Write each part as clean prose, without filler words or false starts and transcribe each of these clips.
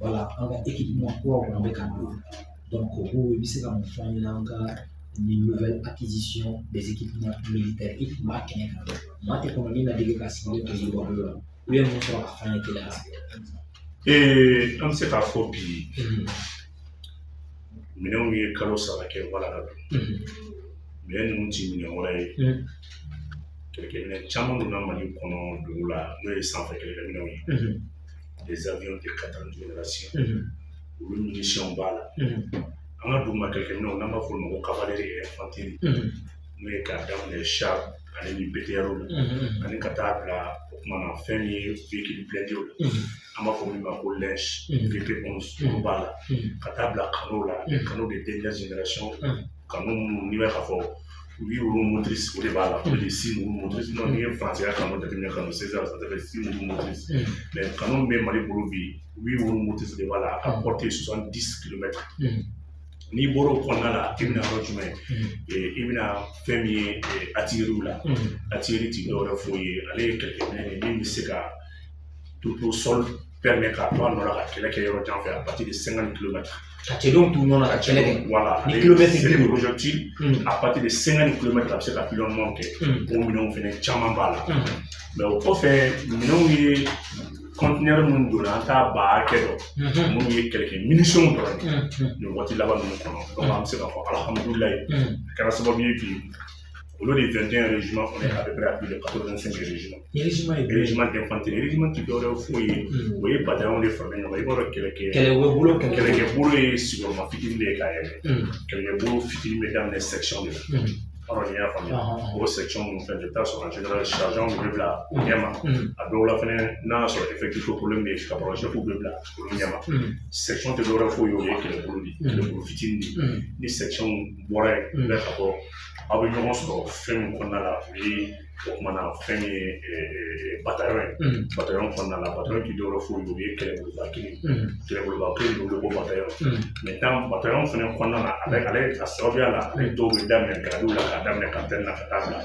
Voilà, an ka équipement kuraw kɔni bɛ ka don. Donc o i bɛ se ka mun fɔ an ɲɛna an ka nin nouvelle acquisition des équipements militaires? I tun b'a kɛnɛ kan, maa tɛ kɔnɔ ni ladege ka sigilen to yiriwa bolo la, i bɛ mun sɔrɔ ka f'an ye teliya la? An bɛ se k'a fɔ bi, minɛnw ye kalo 3 kɛ wala ka don. Minɛn ninnu ti minɛn wɛrɛ ye, kɛlɛkɛminɛn caman donna Mali kɔnɔ dugu la, n'o ye sanfɛ kɛlɛkɛminɛnw ye, des avions de quatrième génération, olu munitions b'a la. An ka duguma kɛlɛkɛminɛnw, n'an b'a fɔ olu ma ko cavalerie et infanterie, n'o ye k'a daminɛ char ale ni BTR la, ani ka taa bila o kuma na fɛn min ye véhicule blindé la, an b'a fɔ min ma ko Lynx VP11, olu b'a la, ka taa bila canot la, les canots de dernière génération, canot minnu n'i b'a k'a fɔ huit roues motrices, o de b'a la, o de six roues motrices. Non, n'i ye français ka canot jateminɛ, canot César, ça fait six roues motrices, mais canot min bɛ Mali bolo bi, huit roues motrices de b'a la, a ka portée 70 kilomètres. N'i bɔra o kɔnɔna la, i bɛna yɔrɔ jumɛn? I bɛna fɛn min ye artillerie la. Artillerie ti dɔwɛrɛ foyi ye, ale ye kɛlɛkɛminɛn ye min bɛ se ka tout sol permet k'a to a nɔ la ka kɛlɛ kɛ yɔrɔ jan fɛ, à partir de 50 kilomètres. Ka cɛdenw t'u nɔ na ka kɛlɛ kɛ. Voilà. Ni kilomètre c'est des projectiles, à partir de 50 kilomètres, a bɛ se ka pilonnement kɛ. O minɛnw fɛnɛ caman b'a la. Mais o kɔfɛ, minɛnw ye conteneur minnu donna, an t'a ba hakɛ dɔn, minnu ye kɛlɛkɛ munitions dɔrɔn ye nin waati laban ninnu kɔnɔ. Donc an bɛ se k'a fɔ alihamudulilayi, a kɛra sababu ye bi, au lieu de 21 régiments, on est à peu près à plus de 85 régiments. Régiment ye? Régiment d'infanterie. Régiment ti dɔwɛrɛ foyi ye, o ye bataillon de faralen ɲɔgɔn kan. I b'a dɔn, kɛlɛkɛ kɛlɛbolo. Kɛlɛkɛ bolo ye sigiyɔrɔma fitinin de ye ka yɛlɛ. Kɛlɛkɛ bolo fitinin bɛ daminɛ section de la. Ɔrɔ n'i y'a faamuya, o section ninnu fɛnɛ, i bɛ taa sɔrɔ en général sergent bɛ bila u ɲɛma. A dɔw la fɛnɛ, n'a y'a sɔrɔ effectif problème bɛ yen, caporal chef bɛ bila olu ɲɛma. Section tɛ dɔwɛrɛ foyi ye, o ye kɛlɛbolo de ye, kɛlɛbolo fitinin de ye. Ni section bɔra yen, i b'a ye k'a fɔ aw bɛ ɲɔgɔn sɔrɔ fɛn min kɔnɔna la, o ye o kumana fɛn min ye bataillon ye. Bataillon kɔnɔna la, bataillon ti dɔwɛrɛ foyi ye, o ye kɛlɛboloba kelen. Kɛlɛboloba kelen de wele ko bataillon. Maintenant, bataillon fɛnɛ kɔnɔna na, ale a sababuya la, ale dɔw bɛ daminɛ grade la, k'a daminɛ capitaine na ka taa bila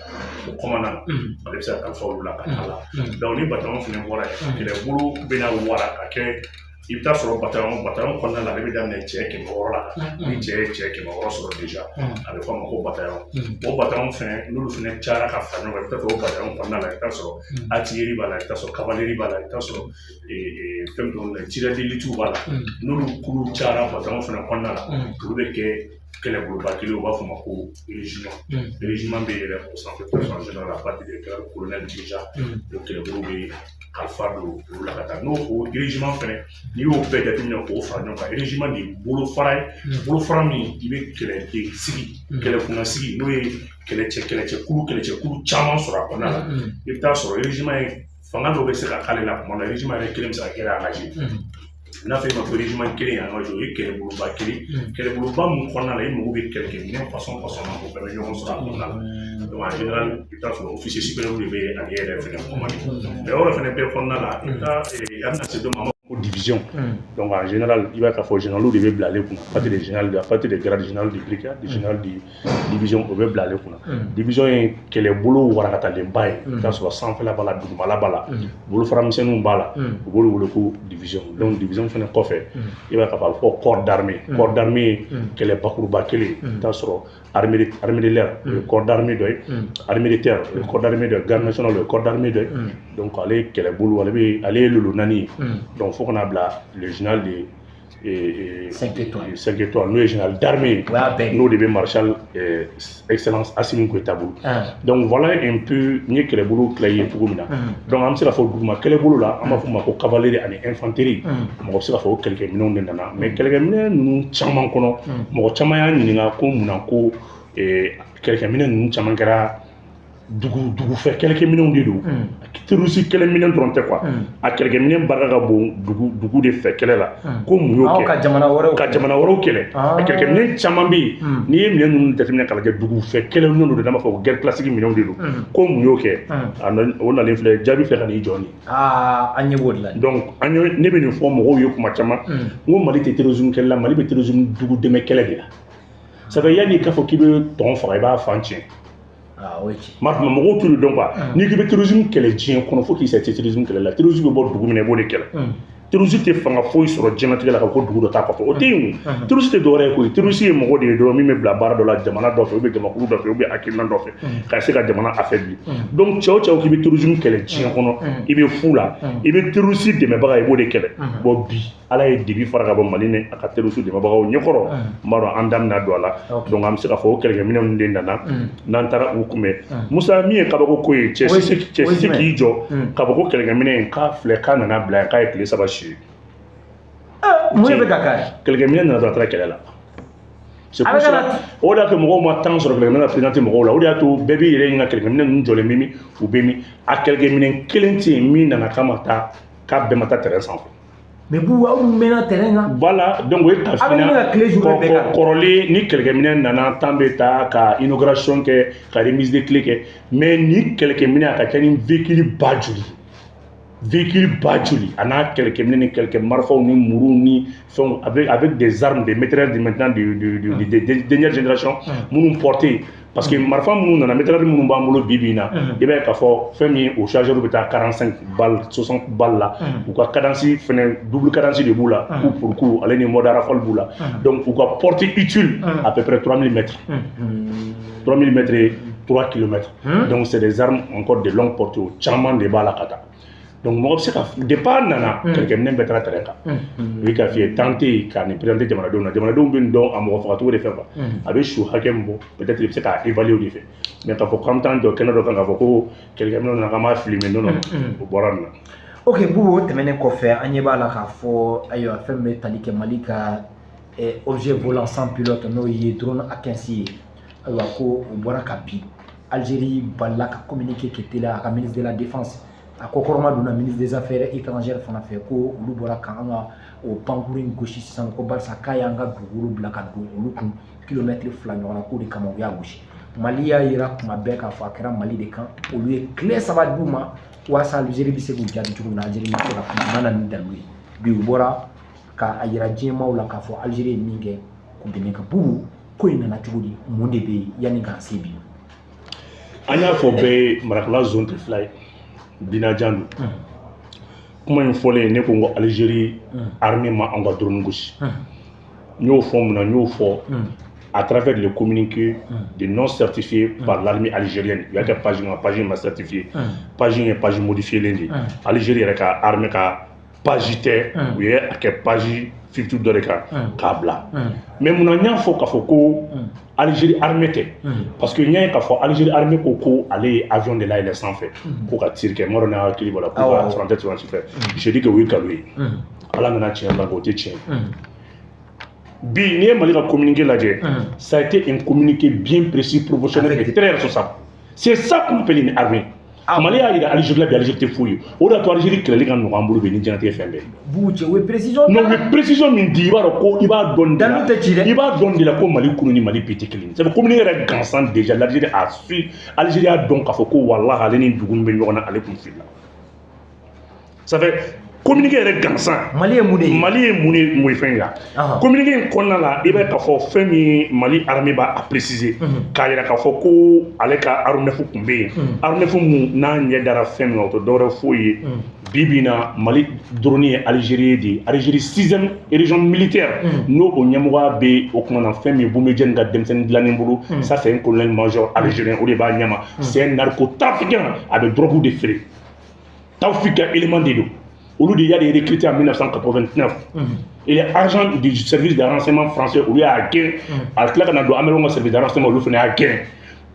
o commandant, ale bɛ se ka kalifa olu la ka taa la. Donc ni bataillon fɛnɛ bɔra yen, kɛlɛbolo bɛna wara ka kɛ, i bɛ taa sɔrɔ bataillon kɔnɔna la, ale bɛ daminɛ cɛ 600 la. Ni cɛ ye cɛ 600 sɔrɔ déjà, a bɛ fɔ a ma ko bataillon. O bataillon fɛnɛ, n'olu fɛnɛ cayara ka fara ɲɔgɔn kan, i bɛ taa sɔrɔ o bataillon kɔnɔna la, i bɛ taa sɔrɔ artillerie b'a la, i bɛ taa sɔrɔ cavalerie b'a la, i bɛ taa sɔrɔ fɛn dɔw la, tireur d'élite b'a la. N'olu kulu cayara bataillon fɛnɛ kɔnɔna la, olu bɛ kɛ kɛlɛboloba kelen, u b'a fɔ o ma ko régiment. Régiment bɛ yɛlɛ o sanfɛ, en général à partir de grade colonel déjà, o kɛlɛbolo bɛ kalifa don olu la ka taa. N'o o régiment fɛnɛ, n'i y'o bɛɛ jateminɛ k'o fara ɲɔgɔn kan, régiment de ye bolofara ye, bolofara min i bɛ kɛlɛden sigi, kɛlɛkunnasigi, n'o ye kɛlɛcɛ kulu caman sɔrɔ a kɔnɔna la. I bɛ taa sɔrɔ régiment ye fanga dɔ bɛ se ka k'ale la kuma dɔ la, régiment yɛrɛ kelen bɛ se ka kɛ engagé. N'a fɔ e ma ko régiment kelen engagé, o ye kɛlɛboloba kelen. Kɛlɛboloba mun kɔnɔna la, i mago bɛ kɛlɛkɛminɛn façon façon na, o bɛɛ bɛ ɲɔgɔn sɔrɔ a kɔnɔna la. Donc en général, i bɛ taa sɔrɔ officier supérieur de bɛ ale yɛrɛ fɛnɛ commandé. Mais o yɔrɔ fɛnɛ bɛɛ kɔnɔna la, i bɛ taa a bɛna se dɔ ma, an b'a fɔ ko division. Donc en général, i b'a k'a fɔ général de bɛ bila ale kunna, à partir de général, à partir de grade général de brigade, général de division, o bɛ bila ale kunna. Division ye kɛlɛbolo warakatalenba ye, i bɛ taa sɔrɔ sanfɛla b'a la, dugumala b'a la, bolofara misɛnninw b'a la, u b'olu wele ko division. Donc division fɛnɛ kɔfɛ, i b'a ye k'a fɔ a bɛ fɔ corps d'armée. Corps d'armée ye kɛlɛ bakuruba kelen ye. I bɛ taa sɔrɔ armée de l'air, o ye corps d'armée dɔ ye, armée de terre, o ye corps d'armée dɔ ye, garde nationale, o ye corps d'armée dɔ ye. Donc ale ye kɛlɛbolo, ale bɛ, ale ye lolo naani ye. Donc fo ka n'a bila le général de 5 étoiles. 5 étoiles, n'o ye général d'armée, O y'a bɛɛ ye. n'o de bɛ maréchal excellence Assimi Goïta bolo. Donc voilà un peu n ye kɛlɛbolo tila i ye cogo min na. Donc an bɛ se k'a fɔ duguma kɛlɛbolo la, an b'a fɔ o ma ko cavalerie ani infanterie, mɔgɔ bɛ se k'a fɔ ko kɛlɛkɛminɛnw de nana. Mais kɛlɛkɛminɛn ninnu caman kɔnɔ, mɔgɔ caman y'a ɲininka ko munna ko kɛlɛkɛminɛn ninnu caman kɛra dugufɛ kɛlɛkɛminɛnw de don, terroriste kɛlɛminɛn dɔrɔn tɛ quoi. A kɛlɛkɛminɛn barika ka bon dugu de fɛ kɛlɛ la, ko mun y'o kɛ? Ka jamana wɛrɛw Ka jamana wɛrɛw kɛlɛ. A kɛlɛkɛminɛn caman bɛ yen, n'i ye minɛn ninnu jateminɛ k'a lajɛ, dugufɛ kɛlɛminɛnw don, n'an b'a fɔ ko guerre classique minɛnw de don. Ko mun y'o kɛ? O nalen filɛ, jaabi filɛ ka n'i jɔ nin. Aa, an ɲɛ b'o de la. Donc an ye, ne bɛ nin fɔ mɔgɔw ye kuma caman, n ko Mali tɛ terrorisme kɛlɛ la, Mali bɛ terrorisme dugu dɛmɛ kɛlɛ de la. Ça fait yanni k'a fɔ k'i bɛ tɔn faga, i b'a fan tiɲɛ. Aa, o ye tiɲɛ. Ma tuma mɔgɔw t'u dɔn quoi. N'i k'i bɛ terrorisme kɛlɛ diɲɛ kɔnɔ, fo k'i sɛ terrorisme kɛlɛ la, terrorisme bɛ bɔ dugu min na, i b'o de kɛlɛ. Terroriste tɛ fanga foyi sɔrɔ diɲɛlatigɛ la ka ko dugu dɔ t'a kɔfɛ, o tɛ yen. O terroriste tɛ dɔwɛrɛ ye koyi. Terroriste ye mɔgɔ de ye dɔrɔn min bɛ bila baara dɔ la jamana dɔ fɛ, ou bien jamakulu dɔ fɛ, ou bien hakilina dɔ fɛ, ka se ka jamana affaiblir. Donc cɛ o cɛ k'i bɛ terrorisme kɛlɛ diɲɛ kɔnɔ, i bɛ fu la. I bɛ terroriste dɛmɛbaga, i b'o de kɛlɛ. Bon, bi Ala ye dibi fara ka bɔ Mali ni a ka terroriste dɛmɛbagaw ɲɛkɔrɔ. N b'a dɔn an da bɛna don a la. Donc an bɛ se k'a fɔ o kɛlɛkɛminɛnw de nana n'an taara u kunbɛn. Musa, min ye kabako ko ye, cɛ Sise k'i jɔ k'a fɔ ko kɛlɛkɛminɛ in k'a filɛ, k'a nana bila yan, k'a ye tile 3 si ye. Mun de bɛ ka k'a ye? Kɛlɛkɛminɛ nana dɔrɔn, a taara kɛlɛ la. C'est pour cela, o de y'a to mɔgɔw ma temps sɔrɔ kɛlɛkɛminɛ ka présenter mɔgɔw la. O de y'a to bɛɛ b'i yɛrɛ ɲininka, kɛlɛkɛminɛ ninnu jɔlen bɛ min, u bɛ min? A kɛlɛkɛminɛ kelen tɛ yen min nana k'a ma taa, k'a bɛɛ ma taa terrain sanfɛ. Mais Boubou, aw dun mɛnna terrain kan. Voilà, donc o ye kafina kɔrɔlen. Ni kɛlɛkɛminɛ nana, temps bɛ ta ka inauguration kɛ, ka remise de clé kɛ. Mais ni kɛlɛkɛminɛ a ka ca ni véhicule ba joli, véhicule ba joli, a n'a kɛlɛkɛminɛ ni kɛlɛkɛ marifaw ni muruw ni fɛnw, avec des armes, des mitrailleurs de maintenant de dernière génération minnu porté, parce que marifa minnu nana, mitrailleur minnu b'an bolo bi bi in na, i b'a ye k'a fɔ fɛn min o chargeur bɛ taa 45 balles, 60 balles la. U ka cadence fɛnɛ, double cadence de b'u la, coup pour coup, ale ni mode rafale b'u la. Donc u ka portée utile, à peu près 3000 mètres, 3000 mètres et 3 kilomètres. Donc c'est des armes encore de longue portée. O caman de b'a la ka taa. Donc mɔgɔ bɛ se ka, depuis a nana, kɛlɛkɛminɛ bɛɛ taara terrain kan. O ye k'a f'i ye, temps tɛ yen ka nin présenter jamanadenw na. Jamanadenw bɛ nin dɔn a mɔgɔ fagacogo de fɛ quoi. A bɛ su hakɛ min bɔ, peut-être i bɛ se k'a évaluer o de fɛ. Mais k'a fɔ k'an bɛ taa jɔ kɛnɛ dɔ kan k'a fɔ ko kɛlɛkɛminɛw nana, k'an b'a filmer, non non, o bɔra nin na. Ok Boubou, o tɛmɛnen kɔfɛ, an ɲɛ b'a la k'a fɔ, ayiwa, fɛn min bɛ tali kɛ Mali ka objet volant sans pilote, n'o ye drone A15 ye, ayiwa, ko o bɔra ka bin. Algérie balila ka communiqué kɛ teliya, a ka ministre de la Défense a kɔkɔrɔma donna ministre des Affaires étrangères fana fɛ, ko olu bɔra k'an ka o pankuru in gosi sisan, ko barisa k'a y'an ka dugukolo bila ka don olu kun kilomɛtiri 2 ɲɔgɔn na, k'o de kama u y'a gosi. Mali y'a yira kuma bɛɛ k'a fɔ a kɛra Mali de kan. Olu ye tile 3 d'u ma walasa Algérie bɛ se k'u jaabi cogo min na. Algérie ma se ka kuma, ma na ni dalilu ye. Bi u bɔra k'a yira diɲɛmaaw la k'a fɔ Algérie ye min kɛ k'u dɛmɛ kan. Boubou, ko in nana cogo di? Mun de bɛ yen yanni k'an se bi? An y'a fɔ bɛɛ ye, Marakala zone tɛ fila ye, binajan don. Kuma in fɔlen, ne ko n ko Algérie armée ma anw ka drone gosi. N y'o fɔ mun na? N y'o fɔ à travers le communiqué de non certifié par l'armée algérienne. U y'a kɛ page kan, page ma certifié, page ye page modifié len de. Algérie yɛrɛ ka armée ka page tɛ, u ye a kɛ page fictive dɔ de kan k'a bila. Mais munna n y'a fɔ k'a fɔ ko Algérie armée tɛ? Parce que n y'a ye k'a fɔ Algérie armée ko ko ale ye avion de layɛlɛ sanfɛ ko ka tir kɛ. N m'a dɔn n'a hakili b'a la, ko ka frontière terroriste fɛ. Je dis que o ye nkalon ye. Ala nana tiɲɛ la, o tɛ tiɲɛ. Bi n'i ye Mali ka communiqué lajɛ, ça a été un communiqué bien précis, professionnel et très responsable. C'est ça qu'on appelle une armée. Mali y'a yira Algérie la bi, Algérie tɛ foyi ye. O de y'a to Algérie kɛlɛli ka nɔgɔn an bolo bi ni diɲɛlatigɛ fɛn bɛɛ ye. Boubou cɛ, o ye précision. Non, u ye précision min di, i b'a dɔn ko i b'a dɔn de la. Dalu tɛ ci dɛ. I b'a dɔn de la ko Mali kunu ni Mali bi tɛ kelen ye. C'est communiqué yɛrɛ gansan déjà, l'Algérie a su, Algérie y'a dɔn k'a fɔ ko walahi ale ni dugu min bɛ ɲɔgɔn na, ale kun filila. Ça fait communiqué yɛrɛ gansan. Mali ye mun de ye? Mali ye mun de, mun ye fɛn yira? Communiqué in kɔnɔna la, i b'a ye k'a fɔ fɛn min Mali armée b'a préciser k'a yira k'a fɔ ko ale ka aéronef tun bɛ yen, aéronef mun n'a ɲɛ dara fɛn min kan, o tɛ dɔwɛrɛ foyi ye. Bi bi in na, Mali drone ye Algérie de ye. Algérie sixième région militaire, n'o o ɲɛmɔgɔya bɛ o kumana fɛn min ye Boumediene ka denmisɛnnin dilannen bolo. Ça, c'est un colonel major algérien, o de b'a ɲɛma. C'est un narcotrafiquant, a bɛ drogue de feere. Taoufik ka élément de don. Olu de y'a de recruté en 1989. Il est agent du service de renseignement français, olu y'a gɛn. A tila ka na don américain ka service de renseignement, olu fana y'a gɛn.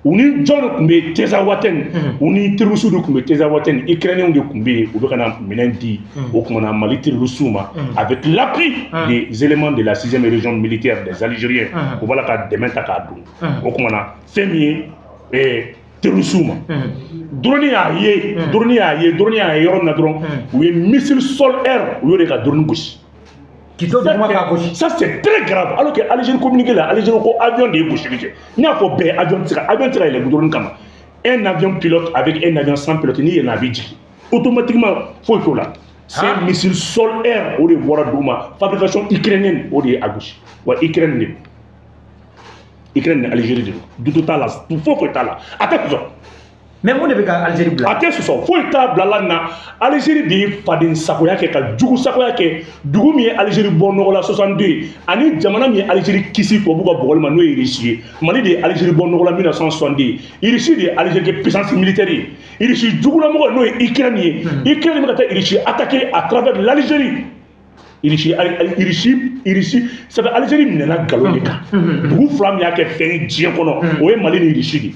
U ni jɔn de tun bɛ Tinzaouatène? U ni terroristes de tun bɛ Tinzaouatène. Ukrainiens de tun bɛ yen, u bɛ ka na minɛn di o kumana Mali terroristes ma avec l'appui des éléments de la sixième région militaire des Algériens. U b'a la ka dɛmɛ ta k'a don o kumana fɛn min ye terroristes ma. Drone y'a ye, drone y'a ye, drone y'a ye yɔrɔ min na dɔrɔn, u ye missile sol air, u y'o de ka drone gosi. K'i to duguma k'a gosi. Ça, c'est très grave. Alors que Algérie communiqué la, Algérie ko avion de ye gosili kɛ. N y'a fɔ bɛɛ, avion tɛ se ka, avion tɛ se ka yɛlɛ drone kama. Un avion pilote avec un avion sans pilote, n'i yɛlɛnna, a bɛ jigin automatiquement, foyi t'o la. C'est un missile sol air, o de bɔra duguma, fabrication ukrainienne, o de ye a gosi. Wa Ukraine de don, Ukraine ni Algérie de don, doute t'a la, foyi foyi t'a la, a tɛ sɔrɔ. Mais mun de bɛ ka Algérie bila? A tɛ sɔsɔ, foyi t'a bila la na. Algérie de ye faden sagoya kɛ, ka jugu sagoya kɛ. Dugu min ye Algérie bɔ nɔgɔ la 62, ani jamana min ye Algérie kisi tubabu ka bɔgɔli ma, n'o ye Russie ye. Mali de ye Algérie bɔ nɔgɔ la 1962. Russie de ye Algérie kɛ puissance militaire ye. Russie jugulamɔgɔ, n'o ye Ukraine ye, Ukraine bɛ ka taa Russie attaquer à travers l'Algérie. Russie, Russie, Russie, ça fait Algérie minɛna nkalon de kan. Dugu fila min y'a kɛ fɛn ye diɲɛ kɔnɔ, o ye Mali ni Russie de ye.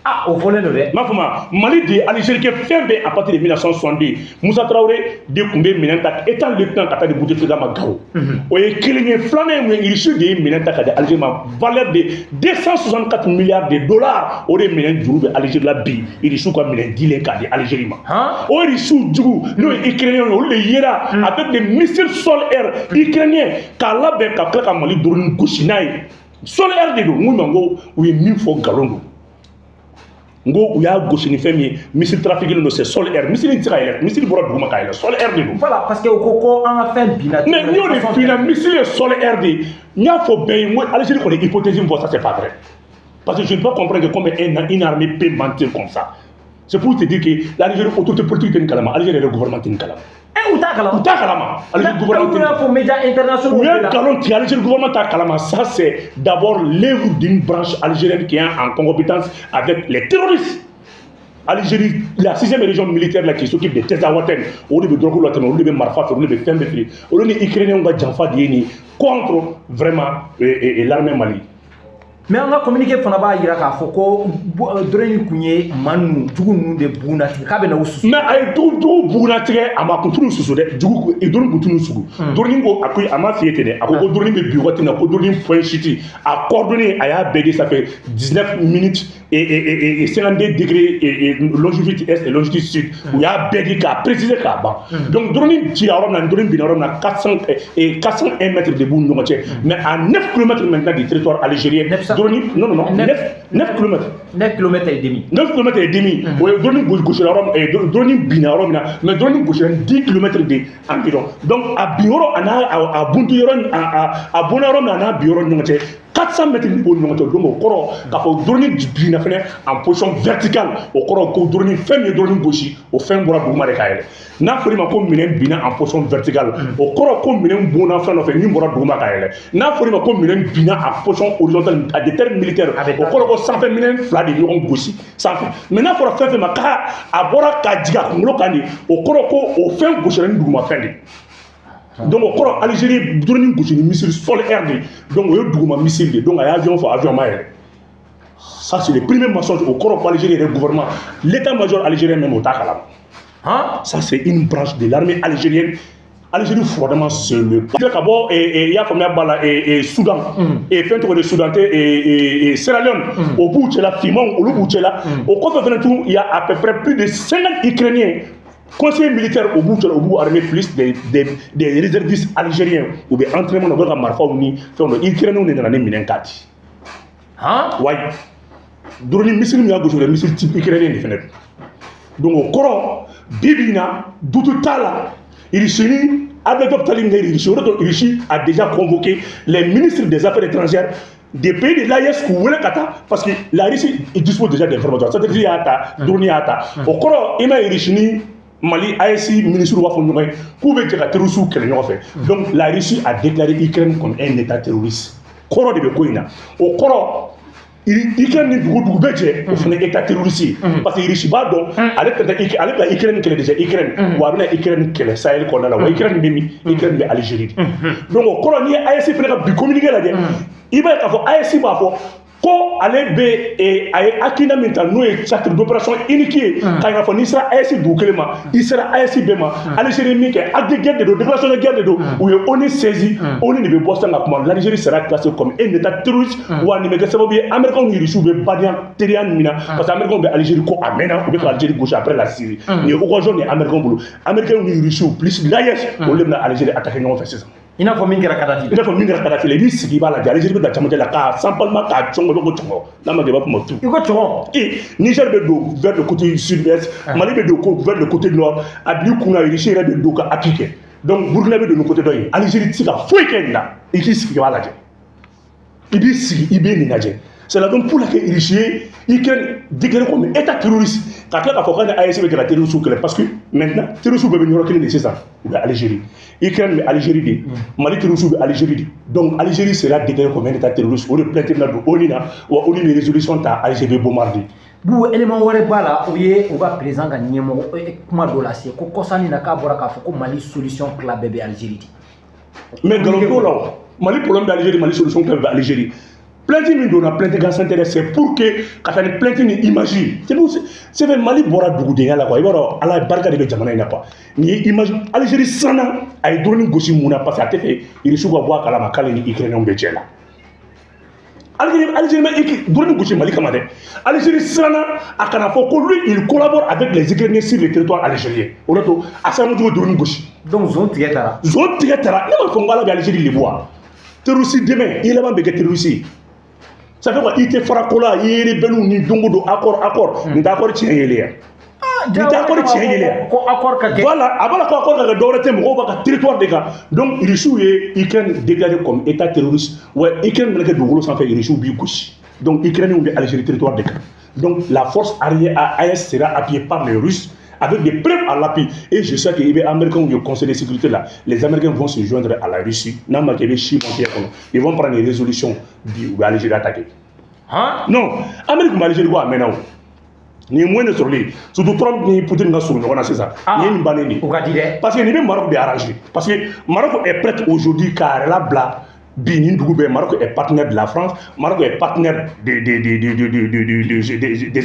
Ah, o fɔlen don dɛ. N b'a fɔ ma, Mali de ye Algérie kɛ fɛn bɛɛ à partir de 1962. Musa Traoré de tun bɛ minɛn ta étant lieutenant ka taa di Bouteflika ma Gao. O ye kelen ye. Filanan ye mun ye? Russie de ye minɛn ta ka di Algérie ma, valeur de 264 milliards de dollars. O de minɛn juru bɛ Algérie la bi, Russie ka minɛn dilen k'a di Algérie ma. O Russie jugu, n'o ye Ukrainien ye, olu de yera avec des missiles sol-air ukrainiens k'a labɛn ka tila ka Mali drone gosi n'a ye. Sol-air de don. N ko ma, n ko u ye min fɔ, nkalon don. N ko u y'a gosi ni fɛn min ye, missile trafiqué don, c'est sol air. Missile tɛ se ka yɛlɛ, missile bɔra duguma ka yɛlɛ, sol air de don. Voilà, parce que u ko ko an ka fɛn binna. Mais n y'o de f'i ɲɛna, missile ye sol air de ye. N y'a fɔ bɛɛ ye, n ko Algérie kɔni hypothèse min fɔ, ça c'est pas vrai, parce que je ne peux pas comprendre que comme une armée peut mentir comme ça. C'est pour te dire que l'Algérie, autorité politique tɛ nin kalama, Algérie yɛrɛ gouvernement tɛ nin kalama. E, u t'a kalama? U t'a kalama. Algérie gouvernement tɛ nin y'a fɔ médias internationaux. U ye nkalon tigɛ, Algérie gouvernement t'a kalama. Ça, c'est d'abord l'œuvre d'une branche algérienne qui est en concomitance avec les terroristes. Algérie, la sixième région militaire là, qui s'occupe des Tinzaouaten, olu de bɛ drogue la tɛmɛ, olu de bɛ marifa feere, olu de bɛ fɛn bɛɛ feere. Olu ni Ukrainiens ka janfa de ye nin contre vraiment l'armée Mali. Mais an ka communiqué fana b'a jira k'a fɔ ko drone in kun ye maa ninnu jugu ninnu de bugunnatigɛ, k'a bɛ na u susu. Mais a ye jugu jugu bugunnatigɛ, a ma kun susu dɛ. Jugu drone kun t'u sugu. Drone ko a ko a ma f'i ye ten dɛ. A ko ko drone bɛ bin waati min na, ko drone point chute a coordonnées, a y'a bɛɛ di, ça fait 19 minutes et 52 degrés et longitude est et longitude sud. U y'a bɛɛ di k'a préciser k'a ban. Donc drone cira yɔrɔ min na, drone binna yɔrɔ min na, 400 et 401 mètres de b'u ni ɲɔgɔn cɛ. Mais à 9 km maintenant du territoire algérien, drone, non, non, non, 9 km. 9 km et demi. 9 km et demi. O ye drone gosira yɔrɔ, drone binna yɔrɔ min na, mais drone gosira 10 km de environ. Donc a bin yɔrɔ a n'a a buntu yɔrɔ, a bonna yɔrɔ min na, a n'a bin yɔrɔ ni ɲɔgɔn cɛ, 400 mètres de b'o ni ɲɔgɔn cɛ. Donc o kɔrɔ k'a fɔ drone binna fɛnɛ en position verticale. O kɔrɔ ko drone, fɛn min ye drone gosi, o fɛn bɔra duguma de ka yɛlɛ. N'a fɔra i ma ko minɛn binna en position verticale, o kɔrɔ ko minɛn bonna fɛn nɔfɛ min bɔra duguma ka yɛlɛ. N'a fɔra i ma ko minɛn binna en position horizontale, à des termes militaires, o kɔrɔ ko sanfɛ minɛn fila de ɲɔgɔn gosi sanfɛ. Mais n'a fɔra fɛn fɛn ma k'a a bɔra ka jigin a kunkolo kan de, o kɔrɔ ko o fɛn gosira ni duguma fɛn de. Donc o kɔrɔ Algérie drone gosi ni missile sol air de, donc o ye duguma missile de. Donc a ye avion fɔ, avion ma yɛlɛ. Ça, c'est le premier mensonge. O kɔrɔ ko Algérie yɛrɛ gouvernement, l'état-major algérien même, o t'a kalama. Ça, c'est une branche de l'armée algérienne. Algérie froidement, c'est le ka bɔ, i y'a faamuya b'a la, Soudan fɛn tɔgɔ de, Soudan tɛ, Sierra Leone, o b'u cɛla, finmanw olu b'u cɛla. O kɔfɛ fɛnɛ tun, il y a à peu près plus de 50 Ukrainiens conseillers militaires, o b'u cɛla, o b'u armée, plus des réservistes algériens. U bɛ entraînement na, u bɛ ka marifaw ni fɛnw dɔn. Ukrainiens de nana ni minɛn k'a di. Wayi, drone missile min y'a gosi, o ye missile type ukrainien de fɛnɛ don. Donc o kɔrɔ, bi bi in na, doute t'a la, Russie ni avec tali min kɛ Russie, o de to Russie a déjà convoqué les ministres des affaires étrangères des pays de l'AES k'u wele ka taa, parce que la Russie dispose déjà d'informations. Stratégie y'a ta, drone y'a ta. O kɔrɔ, i ma ye, Russie ni Mali AES ministre b'a fɔ ɲɔgɔn ye k'u bɛ jɛ ka terroristes kɛlɛ ɲɔgɔn fɛ. Donc la Russie a déclaré Ukraine comme un état terroriste. Kɔrɔ de bɛ ko in na. O kɔrɔ, Ukraine ni dugu dugu bɛɛ jɛ, o fana état terroriste ye, parce que Russie b'a dɔn ale tɛ ale bɛ Ukraine kɛlɛ déjà Ukraine, wa a bɛna Ukraine kɛlɛ Sahel kɔnɔna la. Wa Ukraine bɛ min? Ukraine bɛ Algérie de. Donc o kɔrɔ, n'i ye AES fana ka bi communiqué lajɛ, i b'a ye k'a fɔ AES b'a fɔ ko ale bɛ, a ye hakilina min ta, n'o ye charte d'opération unique ye, k'a yira fɔ n'i sera AES dugu kelen ma, i sera AES bɛɛ ma. Algérie min kɛ, acte de guerre de don, déclaration de guerre de don. U ye ONU saisi, ONU de bɛ bɔ sisan ka kuma. L'Algérie sera classée comme un état terroriste. Wa nin bɛ kɛ sababu ye, Américains ni Russiw bɛ badenya teriya min na, parce que Américains bɛ Algérie ko a mɛnna, u bɛ ka Algérie gosi après la Syrie. Nin ye occasion de ye Américains bolo. Américains ni Russiw plus l'AES, olu de bɛna Algérie attaquer ɲɔgɔn fɛ sisan. I n'a fɔ min kɛra Kadhafi. I n'a fɔ min kɛra Kadhafi la. I b'i sigi, i b'a lajɛ, Algérie bɛ bila camancɛ la k'a sanpalima, k'a cɔngɔ, ko cɔngɔ n'a ma kɛ, i b'a fɔ ma tu. I ko cɔngɔ. E Niger bɛ don vers le côté sud-est, Mali bɛ don ko vers le côté nord, a bil'i kunna Russie yɛrɛ bɛ don ka appui kɛ. Donc Burkina bɛ don ni côté dɔ ye. Algérie tɛ se ka foyi kɛ nin na. I k'i sigi, i b'a lajɛ. I b'i sigi, i bɛ nin lajɛ. C'est la raison pour laquelle Russie ye Ukraine déclaré comme état terroriste, ka tila k'a fɔ k'a ni AES bɛ kɛ ka terroriste kɛlɛ, parce que maintenant terroriste bɛɛ bɛ yɔrɔ kelen de sisan, u bɛ Algérie. Ukraine bɛ Algérie de, Mali terroriste bɛ Algérie de. Donc Algérie sera déclarée comme un état terroriste. O de plainte bɛna don ONU na wa ONU bɛ résolution ta, Algérie bɛ bombarder. Bu élément wɛrɛ b'a la, o ye u ka président ka ɲɛmɔgɔ kuma dɔ lase ko kɔsanni na k'a bɔra k'a fɔ ko Mali solution tila bɛɛ bɛ Algérie de. Mais nkalon t'o la o. Mali problème bɛ Algérie, Mali solution tila bɛɛ bɛ Algérie. Plainte min donna, plainte gansan tɛ dɛ, c'est pour que ka taa ni plainte ni image. C'est pour, c'est vrai, Mali bɔra dugudenya la quoi. I b'a dɔn, Ala barika de bɛ jamana in na quoi. Nin ye image, Algérie siranna, a ye drone gosi mun na? Parce que a tɛ fɛ Irisiw ka bɔ a kalama k'ale ni Ukrainiens bɛ jɛ la. Algérie ma drone gosi Mali kama dɛ. Algérie siranna a kana fɔ ko lui, il collabore avec les Ukrainiens sur le territoire algérien. O de to a siranna cogo drone gosi. Donc zon tigɛ taara. Zon tigɛ taara. Ne m'a fɔ n ko Ala bɛ Algérie lebu wa? Terroriste dɛmɛ, i laban bɛ kɛ terroriste ye. Ça fait quoi? I tɛ fara ko la, i ye rebelle ni don o don accord, accord. Nin tɛ accord tiɲɛ yelen yan. Nin tɛ accord tiɲɛ yelen yan. Ko accord ka kɛ. Voilà, a b'a la ko accord ka kɛ, dɔwɛrɛ tɛ, mɔgɔw b'a ka territoire de kan. Donc Russiw ye Ukraine déclaré comme état terroriste. Wa Ukraine mana kɛ dugukolo sanfɛ, Russiw b'i gosi. Donc Ukrainiens bɛ Algérie territoire de kan. Donc la force arrière AES sera appuyée par les Russes avec des preuves à l'appui. Et je sais que les Américains au Conseil de sécurité là, les Américains vont se joindre à la Russie. N'a ma kɛ, i bɛ si monter kɔnɔ. Ils vont prendre une résolution bi, u bɛ Algérie attaquer. Han? Non, Amérique bɛ Algérie ko a mɛnna o. Nin ye moyen de sɔrɔli, surtout Trump ni Poutine ka surun ɲɔgɔn na sisan. Nin ye nin bannen de ye. O ka di dɛ. Parce que nin bɛ Maroc de arranger. Parce que Maroc est prêt aujourd'hui k'a yɛrɛ labila bi nin dugu bɛɛ. Maroc est partenaire de la France, Maroc est partenaire des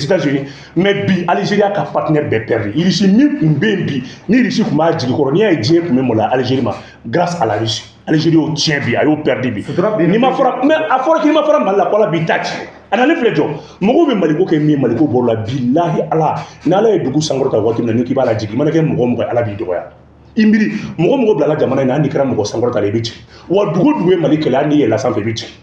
États-Unis. Mais bi Algérie a ka partenaire bɛɛ perdu. Russie min tun bɛ yen bi, ni Russie tun b'a jigi kɔrɔ, n'i y'a ye diɲɛ tun bɛ maloya Algérie ma grâce à la Russie. Algérie y'o tiɲɛ bi, a y'o perdu bi. Sutura bɛ N'i ma fara, mais a fɔra k'i ma fara Mali la ko Ala b'i ta tiɲɛ. A nalen filɛ jɔ, mɔgɔw bɛ Maliko kɛ min ye, Maliko bɔr'o la. Bilahi Ala, n'Ala ye dugu sankɔrɔta waati min na, n'i k'i b'a lajigin, i mana kɛ mɔgɔ o mɔgɔ ye, Ala b'i dɔgɔya. I miiri mɔgɔ mɔgɔ bilala jamana in na, hali n'i kɛra mɔgɔ sankɔrɔta la, i bɛ jigin. Wa dugu o dugu ye Mali kɛlɛ, hali n'i yɛlɛla sanfɛ, i bɛ jigin.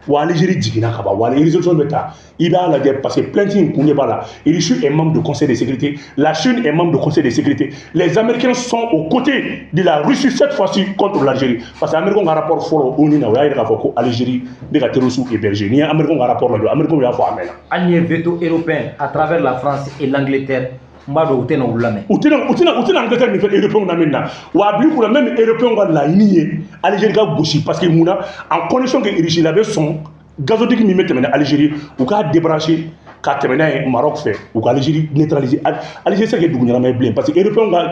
Wa Algérie jiginna ka ban. Wa résolution bɛ ta, i b'a lajɛ, parce que plainte in kun de b'a la. Russie est membre du Conseil de sécurité, la Chine est membre du Conseil de sécurité, les Américains sont aux côtés de la Russie cette fois-ci contre l'Algérie, parce que Américains ka rapport fɔlɔ ONU na, o y'a yira k'a fɔ ko Algérie bɛ ka terroristes héberger. N'i ye Américains ka rapport lajɛ, Américains y'a fɔ a mɛnna. Hali ni ye veto européen à travers la France et l'Angleterre, n b'a dɔn u tɛna olu lamɛn. U tɛna Angleterre ni fɛn européens lamɛn na. Wa a bil'i kunna, même européens ka laɲini ye Algérie ka gosi, parce que mun na? En condition que Russie la bɛ sɔn gazoduc min bɛ tɛmɛ ni Algérie, u k'a débrancher ka tɛmɛ n'a ye Maroc fɛ, u ka Algérie neutraliser. Algérie tɛ se ka kɛ dugu ɲɛnama ye bilen, parce que européens ka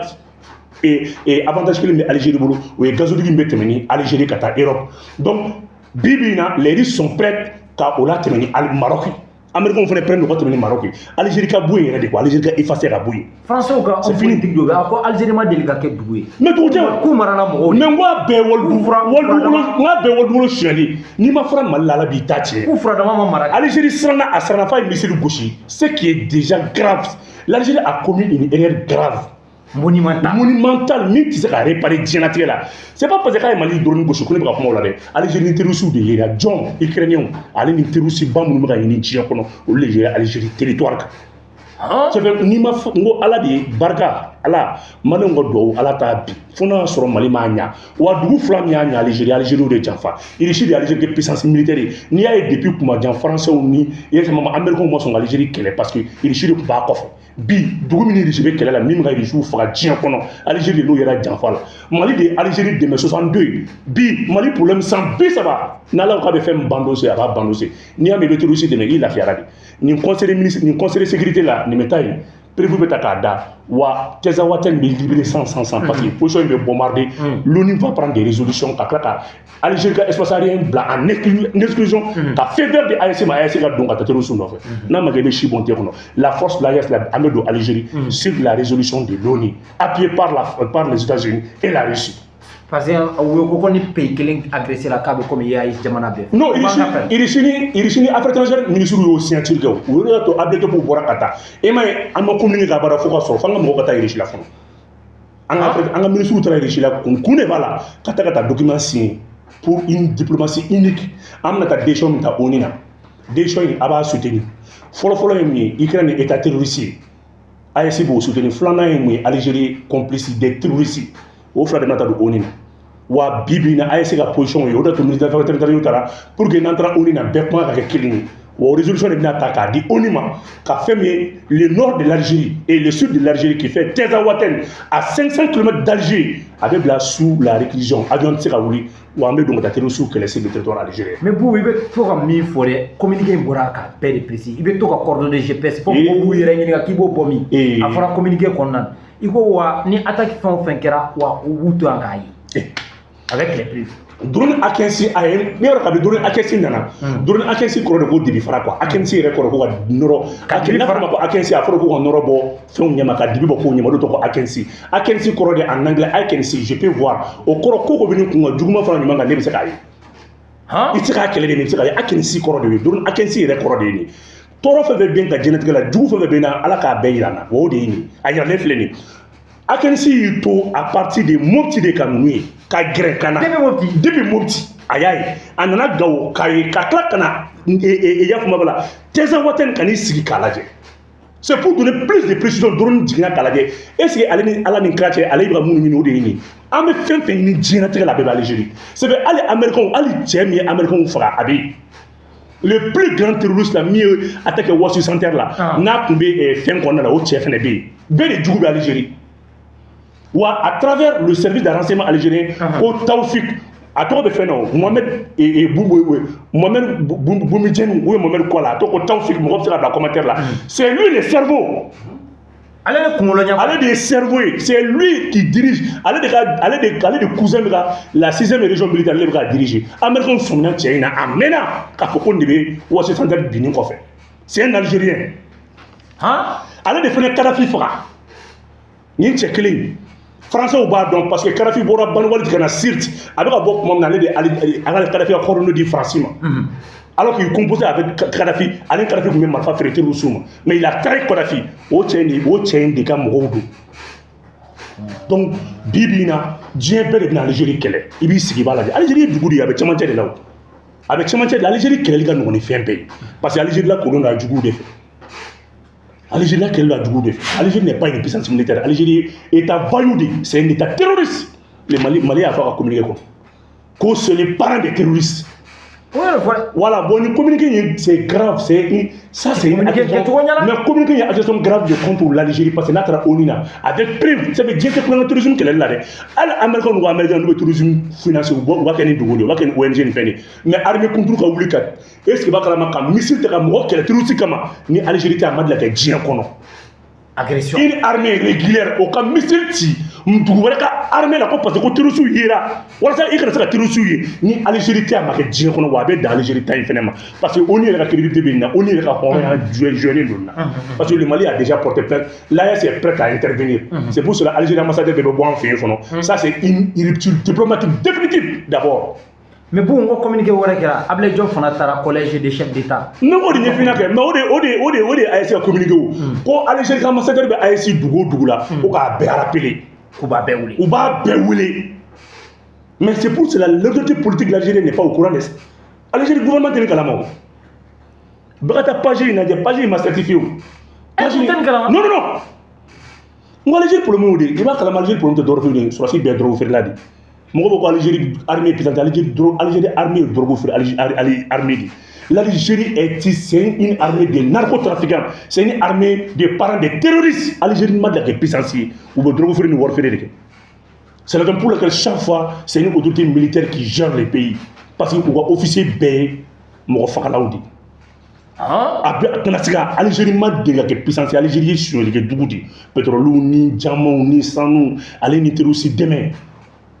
et avantage kelen bɛ Algérie bolo, o ye gazoduc min bɛ tɛmɛ ni Algérie ka taa Europe. Donc bi bi in na, les Russes sont prêts ka o la tɛmɛ ni Maroc ye. Américains fana prêts u ka tɛmɛ ni Maroc ye. Algérie ka bɔ yen yɛrɛ de quoi, Algérie ka effacer ka bɔ yen. Français ka C'est homme fini. politique dɔ bɛ a ko Algérie ma deli ka kɛ dugu ye. Mais dugu tɛ o. K'u marala mɔgɔw de. Mais n ko a bɛɛ walidu K'u walidugukolo, n k'a bɛɛ walidugukolo sonyali. N'i ma fara Mali la, Ala b'i ta tiɲɛ. K'u furadama ma mara. Algérie siranna, a siranna f'a ye missile gosi, ce qui est déjà grave. L'Algérie a commis une erreur grave, Monumental. Monumental, min tɛ se ka réparer diɲɛlatigɛ la. C'est pas parce que k'a ye Mali drone gosi ko ne bɛ ka kuma o la dɛ. Algérie ni terroristes de yera jɔn? Ukrainiens ale ni terroriste ba minnu bɛ ka ɲini diɲɛ kɔnɔ, olu de yera Algérie territoire kan. Han? Ça fait n'i ma fɔ n ko Ala de ye barika, Ala maliyɛnw ka duwawu, Ala t'a bi fo n'a y'a sɔrɔ Mali m'a ɲa. Wa dugu fila min y'a ɲa, Algérie, Algérie de janfa. Russie de ye Algérie kɛ puissance militaire ye. N'i y'a ye depuis kuma jan, Français ni yɛrɛ Américains ma sɔn ka Algérie kɛlɛ, parce que Russie de tun b'a kɔfɛ. Bi dugu min ni Russie bɛ kɛlɛ la, min bɛ ka Russiw faga diɲɛ kɔnɔ, Algérie de n'o yɛrɛ janfa la. Mali de ye Algérie dɛmɛ 62. Bi Mali problème san 30 n'Ala ko k'a bɛ fɛn min bandose, a b'a bandose. N'i y'a mɛn i bɛ terroriste dɛmɛ, i lafiyara de. Nin conseil des ministres, nin conseil de sécurité la, nin bɛ taa yen, prévu bɛ ta k'a da. Wa Tinzaouaten bɛ libéré sans sans sans, parce que position in bɛ bombarder. L'ONU va prendre des résolutions ka tila ka Algérie ka espace aérien bila en exclusion, ka feu vert di AES ma, AES ka don ka taa terroriste nɔfɛ. N'a ma kɛ, i bɛ si bɔn tɛ kɔnɔ. La force de l'AES la, an bɛ don Algérie sur la résolution de l'ONU appuyée par les États-Unis et la Russie. Parce que u ko ko ni pays kelen agressé la, k'a bɛ komi i y'a ye jamana bɛɛ. Non, O b'an ka fɛn. Russie ni affaires étrangères ministre y'o signature kɛ. O o y'a to Abdel bɔra ka taa. E m'a ye, an ma communiqué k'a baara fo ka sɔrɔ f'an ka mɔgɔw ka taa Russie la fɔlɔ. An ka an ka ministre taara Russie la, kun kun de b'a la, ka taa document signer pour une diplomatie unique. An bɛna taa décision min ta ONU na, décision in a b'a soutenir. Fɔlɔ-fɔlɔ ye mun ye? Ukraine ye état terroriste ye, AES b'o soutenir. Filanan ye mun ye? Algérie complice des terroristes. O fila de bɛna taa don ONU na. Wa bi bi in na AES ka position ye o de tun ministre des affaires étrangères taara pour que n'an taara ONU na bɛɛ kuma ka kɛ kelen ye. Wa o résolution de bɛna ta k'a di ONU ma ka fɛn min ye le nord de l'Algérie et le sud de l'Algérie qui fait Tinzaouaten à 500 km d'Alger, a bɛ bila sous la réquisition, avion tɛ se ka wuli, wa an bɛ don ka taa terroristes kɛlɛ sur le territoire algérien. Mais Boubou, i bɛ to ka min fɔ dɛ, communiqué in bɔra k'a bɛɛ de préciser. I bɛ to ka coordonnées GPS fo mɔgɔw b'u yɛrɛ ɲininka k'i b'o bɔ min. A fɔra communiqué kɔnɔna na, i ko wa ni attaque fɛn o fɛn kɛra, wa u b'u to yan k'a ye avec les preuves. Drone A15, a ye ne yɔrɔ kabi drone A15 nana, drone A15 kɔrɔ de ko dibi fara quoi. A15 yɛrɛ kɔrɔ ko ka nɔrɔ. Ka dibi n'a fara. fɔra ma ko A15, a fɔra ko ka nɔrɔ bɔ fɛnw ɲɛma, ka dibi bɔ kow ɲɛma, o de tɔgɔ ko A15. A15 kɔrɔ de en anglais I can see, je peux voir. O kɔrɔ ko bɛ ne kun kan, juguman fara ɲuman kan, ne bɛ se k'a ye. Han. I tɛ se k'a kɛlɛ de, mais i bɛ se k'a ye. A15 kɔrɔ de ye drone A15 yɛrɛ kɔrɔ de ye nin ye. Tɔɔrɔ fɛn fɛn bɛ n ka diɲɛlatigɛ la, jugu fɛn fɛn bɛ n na, Ala k'a bɛɛ yira n na, wa o de ye nin ye. A yiralen filɛ nin ye. A15 y'i to à partir de Mopti de ka ninnu ye ka gɛrɛ ka na. Depuis Mopti. Depuis Mopti a y'a ye, a nana Gawo k'a ye, ka tila ka na i y'a faamu la, Tinzaouaten, ka n'i sigi k'a lajɛ. C'est pour donner plus de précision. Drone jiginna k'a lajɛ. Est ce que ale ni Ala ni kira cɛ, ale bɛ ka minnu ɲini, o de ye nin ye. An bɛ fɛn fɛn ɲini diɲɛlatigɛ la, a bɛɛ bɛ Algérie. C'est vrai, hali américains, hali cɛ min ye américains faga, a bɛ yen. Le plus grand terroriste la, min ye attaqué World Trade Center la, n'a tun bɛ fɛn kɔnɔna la, o cɛ fɛnɛ bɛ yen. Bɛɛ de jugu bɛ Algérie. Wa à travers le service de renseignement algérien, ko Taoufik, a tɔgɔ bɛ fɛn na o, Mohamed Mohamed Boumediene ou Mohamed Kola, a tɔgɔ ko Taoufik, mɔgɔ bɛ se ka bila commentaire la. C'est lui le cerveau. Ale de kunkolo ɲɛ. Ale de ye cerveau ye, c'est lui qui dirige. Ale de ka ale de cousin bɛ ka la sixième région militaire, ale bɛ ka diriger. Américains sɔmina cɛ in na a mɛnna k'a fɔ ko nin de bɛ World Trade Center binni kɔfɛ. C'est un Algérien. Ale de fana Kadhafi faga. Nin cɛ kelen in, Français b'a dɔn parce que Kadhafi bɔra Bani Walid ka na Sirte, a bɛ ka bɔ tuma min na, ale de ale Kadhafi ka coordonnées di Faransi ma. Alors qu'il composait avec Kadhafi, ale Kadhafi tun bɛ marifa feere terroristes ma. Mais il a trahi Kadhafi. O cɛ in de, o cɛ in de ka mɔgɔw don. Donc bi bi in na, diɲɛ bɛɛ de bɛna Algérie kɛlɛ. I b'i sigi i b'a lajɛ. Algérie ye dugu de ye, a bɛ cɛmancɛ de la o. A bɛ cɛmancɛ de la. Algérie kɛlɛli ka nɔgɔn ni fɛn bɛɛ ye. Parce que Algérie la kolon don a juguw de fɛ. Algérie la kɛlɛ don a juguw de fɛ. Algérie n'est pas une puissance militaire. Algérie état voyou de, c'est un état terroriste. Le Mali, Mali y'a fɔ a ka communiqué kɔnɔ ko c'est le parent des terroristes. O yɛrɛ fɔ dɛ. Voilà, bon, ni communiqué, c'est grave, c'est une, ça c'est une Communiqué accusation. kɛcogo ɲɛna. Mais communiqué, accusation grave de contre l'Algérie parce que n'a taara ONU na avec preuve, ça veut dire que kulonkɛ terrorisme kɛlɛli la dɛ. Hali américain n'u ka américain n'u bɛ terrorisme financer, u b'a kɛ ni dogo de ye, u b'a kɛ ni ONG ni fɛn de ye. Mais armée kunturu ka wuli ka, est ce que b'a kalama ka missile ta ka mɔgɔ kɛlɛ terroriste kama, ni Algérie tɛ, a ma deli ka kɛ diɲɛ kɔnɔ. Agression. Une armée régulière o ka missile ci dugu wɛrɛ ka armée la ko parce que ko terroriste yera, walasa i kana se ka terroriste ye, ni Algérie tɛ, a ma kɛ diɲɛ kɔnɔ. Wa a bɛ dan Algérie ta in fɛnɛ ma parce que ONU yɛrɛ ka crédibilité bɛ nin na, ONU yɛrɛ ka hɔrɔnya joué don nin na parce que le Mali a déjà porté plainte, l'AES est prête à intervenir. C'est pour cela Algérie ambassadeur bɛɛ bɛ bɔ an fɛ yen fɔlɔ. Ça c'est une rupture diplomatique définitive d'abord. Mais bon, n ko communiqué wɛrɛ kɛra, Ablaye Diop fana taara collège des chefs d'État. Ne k'o de ɲɛf'i ɲɛna kɛ, mais o de ye AES ka communiqué o ko Algérie ka ambassadeur bɛ AES dugu o dugu la, ko k'a bɛɛ rappeler. K'u b'a bɛɛ wele. U b'a bɛɛ wele. Mais c'est pour cela, l'autorité politique de l'Algérie n'est pas au courant de ça. Algérie gouvernement tɛ nin kalama o. Bɛɛ ka taa page in lajɛ, page in ma certifié o. Page tɛ nin kalama? Non, non, non, n ko Algérie problème y'o de ye. I b'a kalama, Algérie problème tɛ dɔwɛrɛ foyi ye, sɔrɔdasi bɛɛ ye drogue feerela de ye. Mɔgɔ bɛ ko Algérie armée puissante, Algérie drogue, Algérie armée ye drogue feere, Algérie armée de. L'Algérie est, c'est une armée de narcotrafiquants, c'est une armée de parents de terroristes. Algérie ma deli ka kɛ puissance ye, u bɛ drogue feere ni wari feere de kɛ. C'est la raison pour laquelle chaque fois, c'est une autorité militaire qui gère le pays. Parce que u ka officier bɛɛ ye mɔgɔ fagalaw de ye. A bɛ a tɛna se ka, Algérie ma deli ka kɛ puissance ye. Algérie ye sonyali kɛ dugu de ye. Pétrole ni diamant ni sanu, ale ni terroriste dɛmɛ.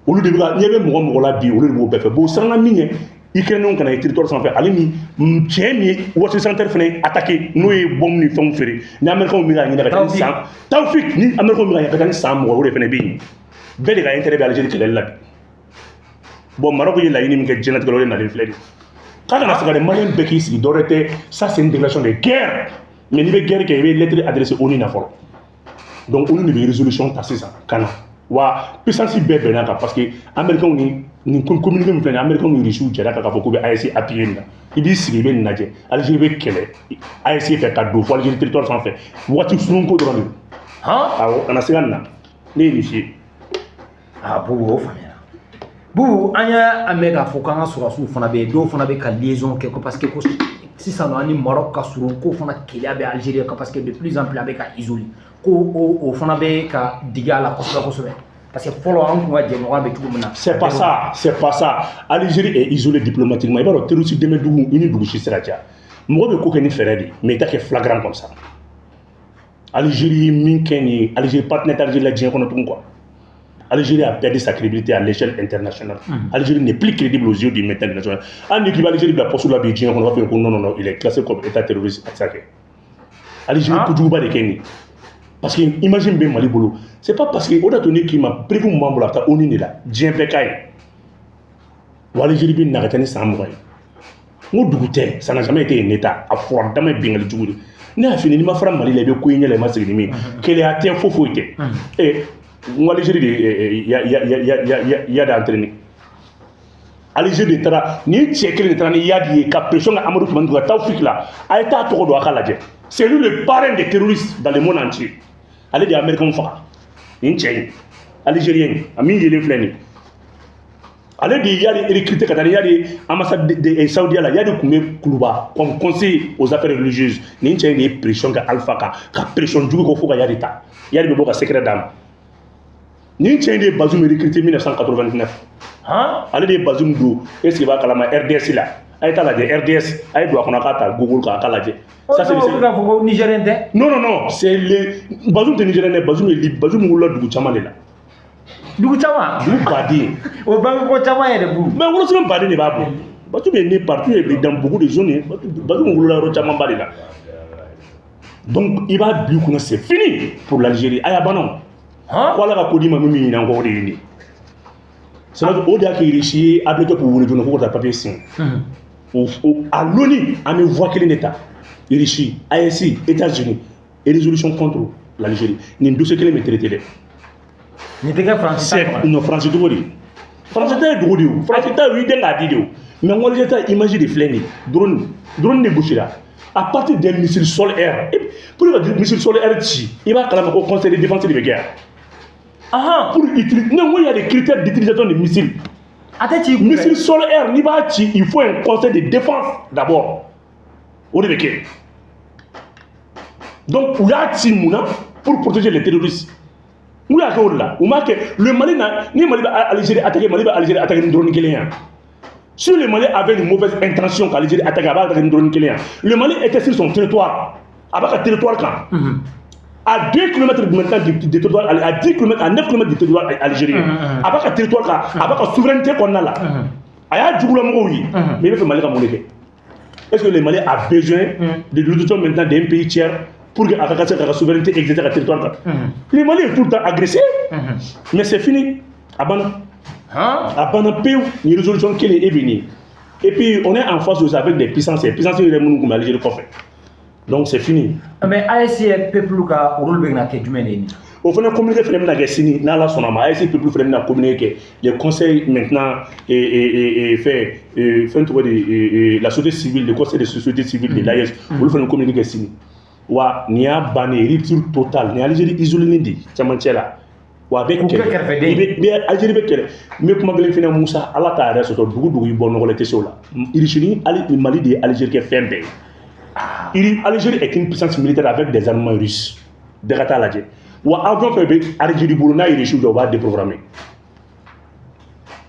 Olu de bɛ ka ɲɛ bɛ mɔgɔ mɔgɔ la bi, olu de b'o bɛɛ fɛ. Bon, siranna min ɲɛ, Ukrainiens kana ye territoire sanfɛ, ale ni cɛ min ye World Trade Center fana attaqué, n'o ye bombe ni fɛnw feere, ni Américains bɛ ka ɲini ka taa ni san Taoufik, ni Américains bɛ ka ɲini ka taa ni san mɔgɔ, o de fana bɛ yen. Bɛɛ de ka intérêt bɛ Algérie kɛlɛli la bi. Bon, Maroc ye laɲini min kɛ diɲɛlatigɛ la, o de nalen filɛ nin ye. K'a kana se ka dɛ, Malien bɛɛ k'i sigi, dɔwɛrɛ tɛ. Ça c'est une déclaration de guerre. Mais n'i bɛ guerre kɛ, i bɛ lettre adressée ONU na fɔlɔ. Donc ONU de bɛ résolution ta sisan ka na. Wa puissance bɛɛ bɛnna kan parce que américains ni nin communiqué min filɛ nin ye, américains ni russiw jɛra kan k'a fɔ k'u bɛ AES appuyer nin na. I b'i sigi, i bɛ nin lajɛ, Algérie bɛ kɛlɛ AES fɛ ka don fo Algérie territoire sanfɛ, waati surun ko dɔrɔn de don. Awɔ, kana siga nin na, ne ye nin f'i ye. Ah, Boubou, o faamuyara. Boubou, an y'a mɛn k'a fɔ k'an ka sɔrɔdasiw fana bɛ yen, dɔw fana bɛ ka liaison kɛ ko parce que ko sisan nɔ an ni Maroc ka surun, k'o fana keleya bɛ Algérie kan parce que de plus en plus a bɛ ka isoler, ko o fana bɛ ka digi a la kosɛbɛ kosɛbɛ, parce que fɔlɔ an tun ka jɛɲɔgɔnya bɛ cogo min na. C'est pas ça, c'est pas ça. Algérie est isolée diplomatiquement. I b'a dɔn, terroriste dɛmɛ dugu, i ni dugu si tɛ se ka diya. Mɔgɔ bɛ ko kɛ ni fɛɛrɛ de ye, mais i t'a kɛ flagrant comme ça. Algérie ye min kɛ nin ye, Algérie partenaire t'Algérie la diɲɛ kɔnɔ tugun quoi. Algérie a perdu sa crédibilité à l'échelle internationale. Algérie n'est plus crédible aux yeux du maître international. Hali ni k'i bɛ Algérie bila poste la bi diɲɛ kɔnɔ, u b'a fɔ ko non, non, non, il est classé comme état terroriste, a tɛ se ka kɛ. Algérie kojuguba de kɛ nin ye. Parce que image min bɛ Mali bolo, c'est pas parce que o de y'a to ne k'i ma preuve min b'an bolo, a bɛ taa ONU de la, diɲɛ bɛɛ k'a ye. Wa Algérie bɛ na ka taa ni san 20 ye. N ko dugu tɛ, ça n'a jamais été un état. A fɔra dama ye binkanni jugu de. Ne y'a f'i ye, n'i ma fara Mali la, i bɛ ko i ɲɛ la, i ma segin ni min ye. Keleya tɛ, foyi foyi tɛ. N ko Algérie de Iyad entraîné. Algérie de taara ni cɛ kelen de taara ni Iyad ye ka pression kɛ Amadu Tumani ka Tawfik la. A ye taa tɔgɔ don a ka lajɛ. C'est lui le parrain des terroristes dans le monde entier. Ale de ye Américain faga. Nin cɛ in, Algérien, a min yelen filɛ nin ye. Ale de ye Iyad recruté ka taa ni Iyad ye ambassade de Saoudia la. Iyad tun bɛ Kuluba comme conseiller aux affaires religieuses. Nin cɛ in de ye pression kɛ Alpha kan, ka pression jugu kɛ fo ka Iyad ta. Iyad bɛ bɔ ka secret d'a ma. Nin cɛ in de ye Bazoum recruté 1989. Ale de ye Bazoum don, est ce que i b'a kalama, RDS la. A ye taa lajɛ RDS, a ye don a kɔnɔ a k'a ta Google kan a k'a lajɛ. Ça c'est k'a fɔ ko Nigérien tɛ. Non, non, non, c'est le Bazoum tɛ Nigérien dɛ, Bazoum ye Bazoum wolola dugu caman de la. Dugu caman. Dugu baden. O bɛɛ bɛ bɔ caman yɛrɛ bu. Mais wolosɛbɛn baden de b'a bɔ. Bazoum est né partout et dans beaucoup de zones. Bazoum wolola yɔrɔ camanba de la. Donc i b'a bi kunna, c'est fini pour l'Algérie. A y'a banna o. Ko Ala ka ko d'i ma min ɲinɛ an kɔ, o de ye nin ye. C'est o de y'a kɛ Russie ye ABK k'u wele joona k'u ka taa papier signer. O à l'ONU, an bɛ voix kelen de ta. Russie, AES, États-Unis et résolution contre l'Algérie. Nin dossier kelen bɛ traité dɛ. Nin tɛ kɛ Faransi ta kɔnɔ. Non, Faransi cogo di? Faransi ta ye dogo de ye o. Faransi ta ye o y'i den k'a di de o. Mais n ko Algérie ta image de filɛ nin ye. Drone, drone de gosira. À partir d'un missile sol-air. Pour que missile sol-air ci, i b'a kalama ko conseil de défense de bɛ kɛ yan. Pour utiliser, non, il y a des critères d'utilisation de missiles. A tɛ ci. Missile sol-air, n'i b'a ci, il faut un conseil de défense d'abord. O de bɛ kɛ. Donc u y'a ci mun na? Pour protéger les terroristes. U y'a kɛ o de la. U m'a kɛ. Le Mali na, ni Mali bɛ Algérie attaquer, Mali bɛ Algérie attaquer ni drone kelen yan. Si le Mali avait une mauvaise intention qu'Algérie attaque, a b'a attaquer ni drone kelen yan. Le Mali était sur son territoire. A b'a ka territoire kan. À 2 km maintenant du territoire, à 10 km, à 9 km du territoire algérien. A b'a ka territoire kan, a b'a ka souveraineté kɔnɔna la. A y'a jugulamɔgɔw ye. Mais i bɛ fɛ Mali ka mun de kɛ? Est-ce que le Mali a besoin de l'autorité maintenant d'un pays tiers pour que a ka se ka souveraineté exercer ka territoire kan? Le Mali est tout le temps agressé. Mais c'est fini. A banna. A banna pewu. Ni résolution kelen e bɛ nin. Et puis on est en face aussi avec des puissances. Puissances yɛrɛ minnu tun bɛ Algérie kɔfɛ. Donc c'est fini. Mais AES peuple ka rôle bɛ na kɛ jumɛn de ye nin? O fana communiqué fana bɛna kɛ sini n'Ala sɔnna ma. AES peuple fana bɛna communiqué kɛ. Le conseil maintenant et fait fɛn tɔgɔ de la société civile, le conseil de société civile de l'AES, olu fana communiqué kɛ sini. Wa nin y'a bannen, rupture totale. Nin ye Algérie isolé de cɛmancɛ la. Wa a bɛ kɛlɛ. I bɛ Algérie bɛ kɛlɛ. N bɛ kuma kelen f'i ɲɛna Musa, Ala t'a yɛrɛ sɔsɔ, dugu dugu i bɔ nɔgɔ la, i tɛ se o la. Russie ni Mali de ye Algérie kɛ fɛn bɛɛ ye. Algérie est une puissance militaire avec des armements russes. Bɛɛ ka taa lajɛ. Wa avion fɛn bɛ Algérie bolo n'a ye Russie jɔ, u b'a déprogrammer.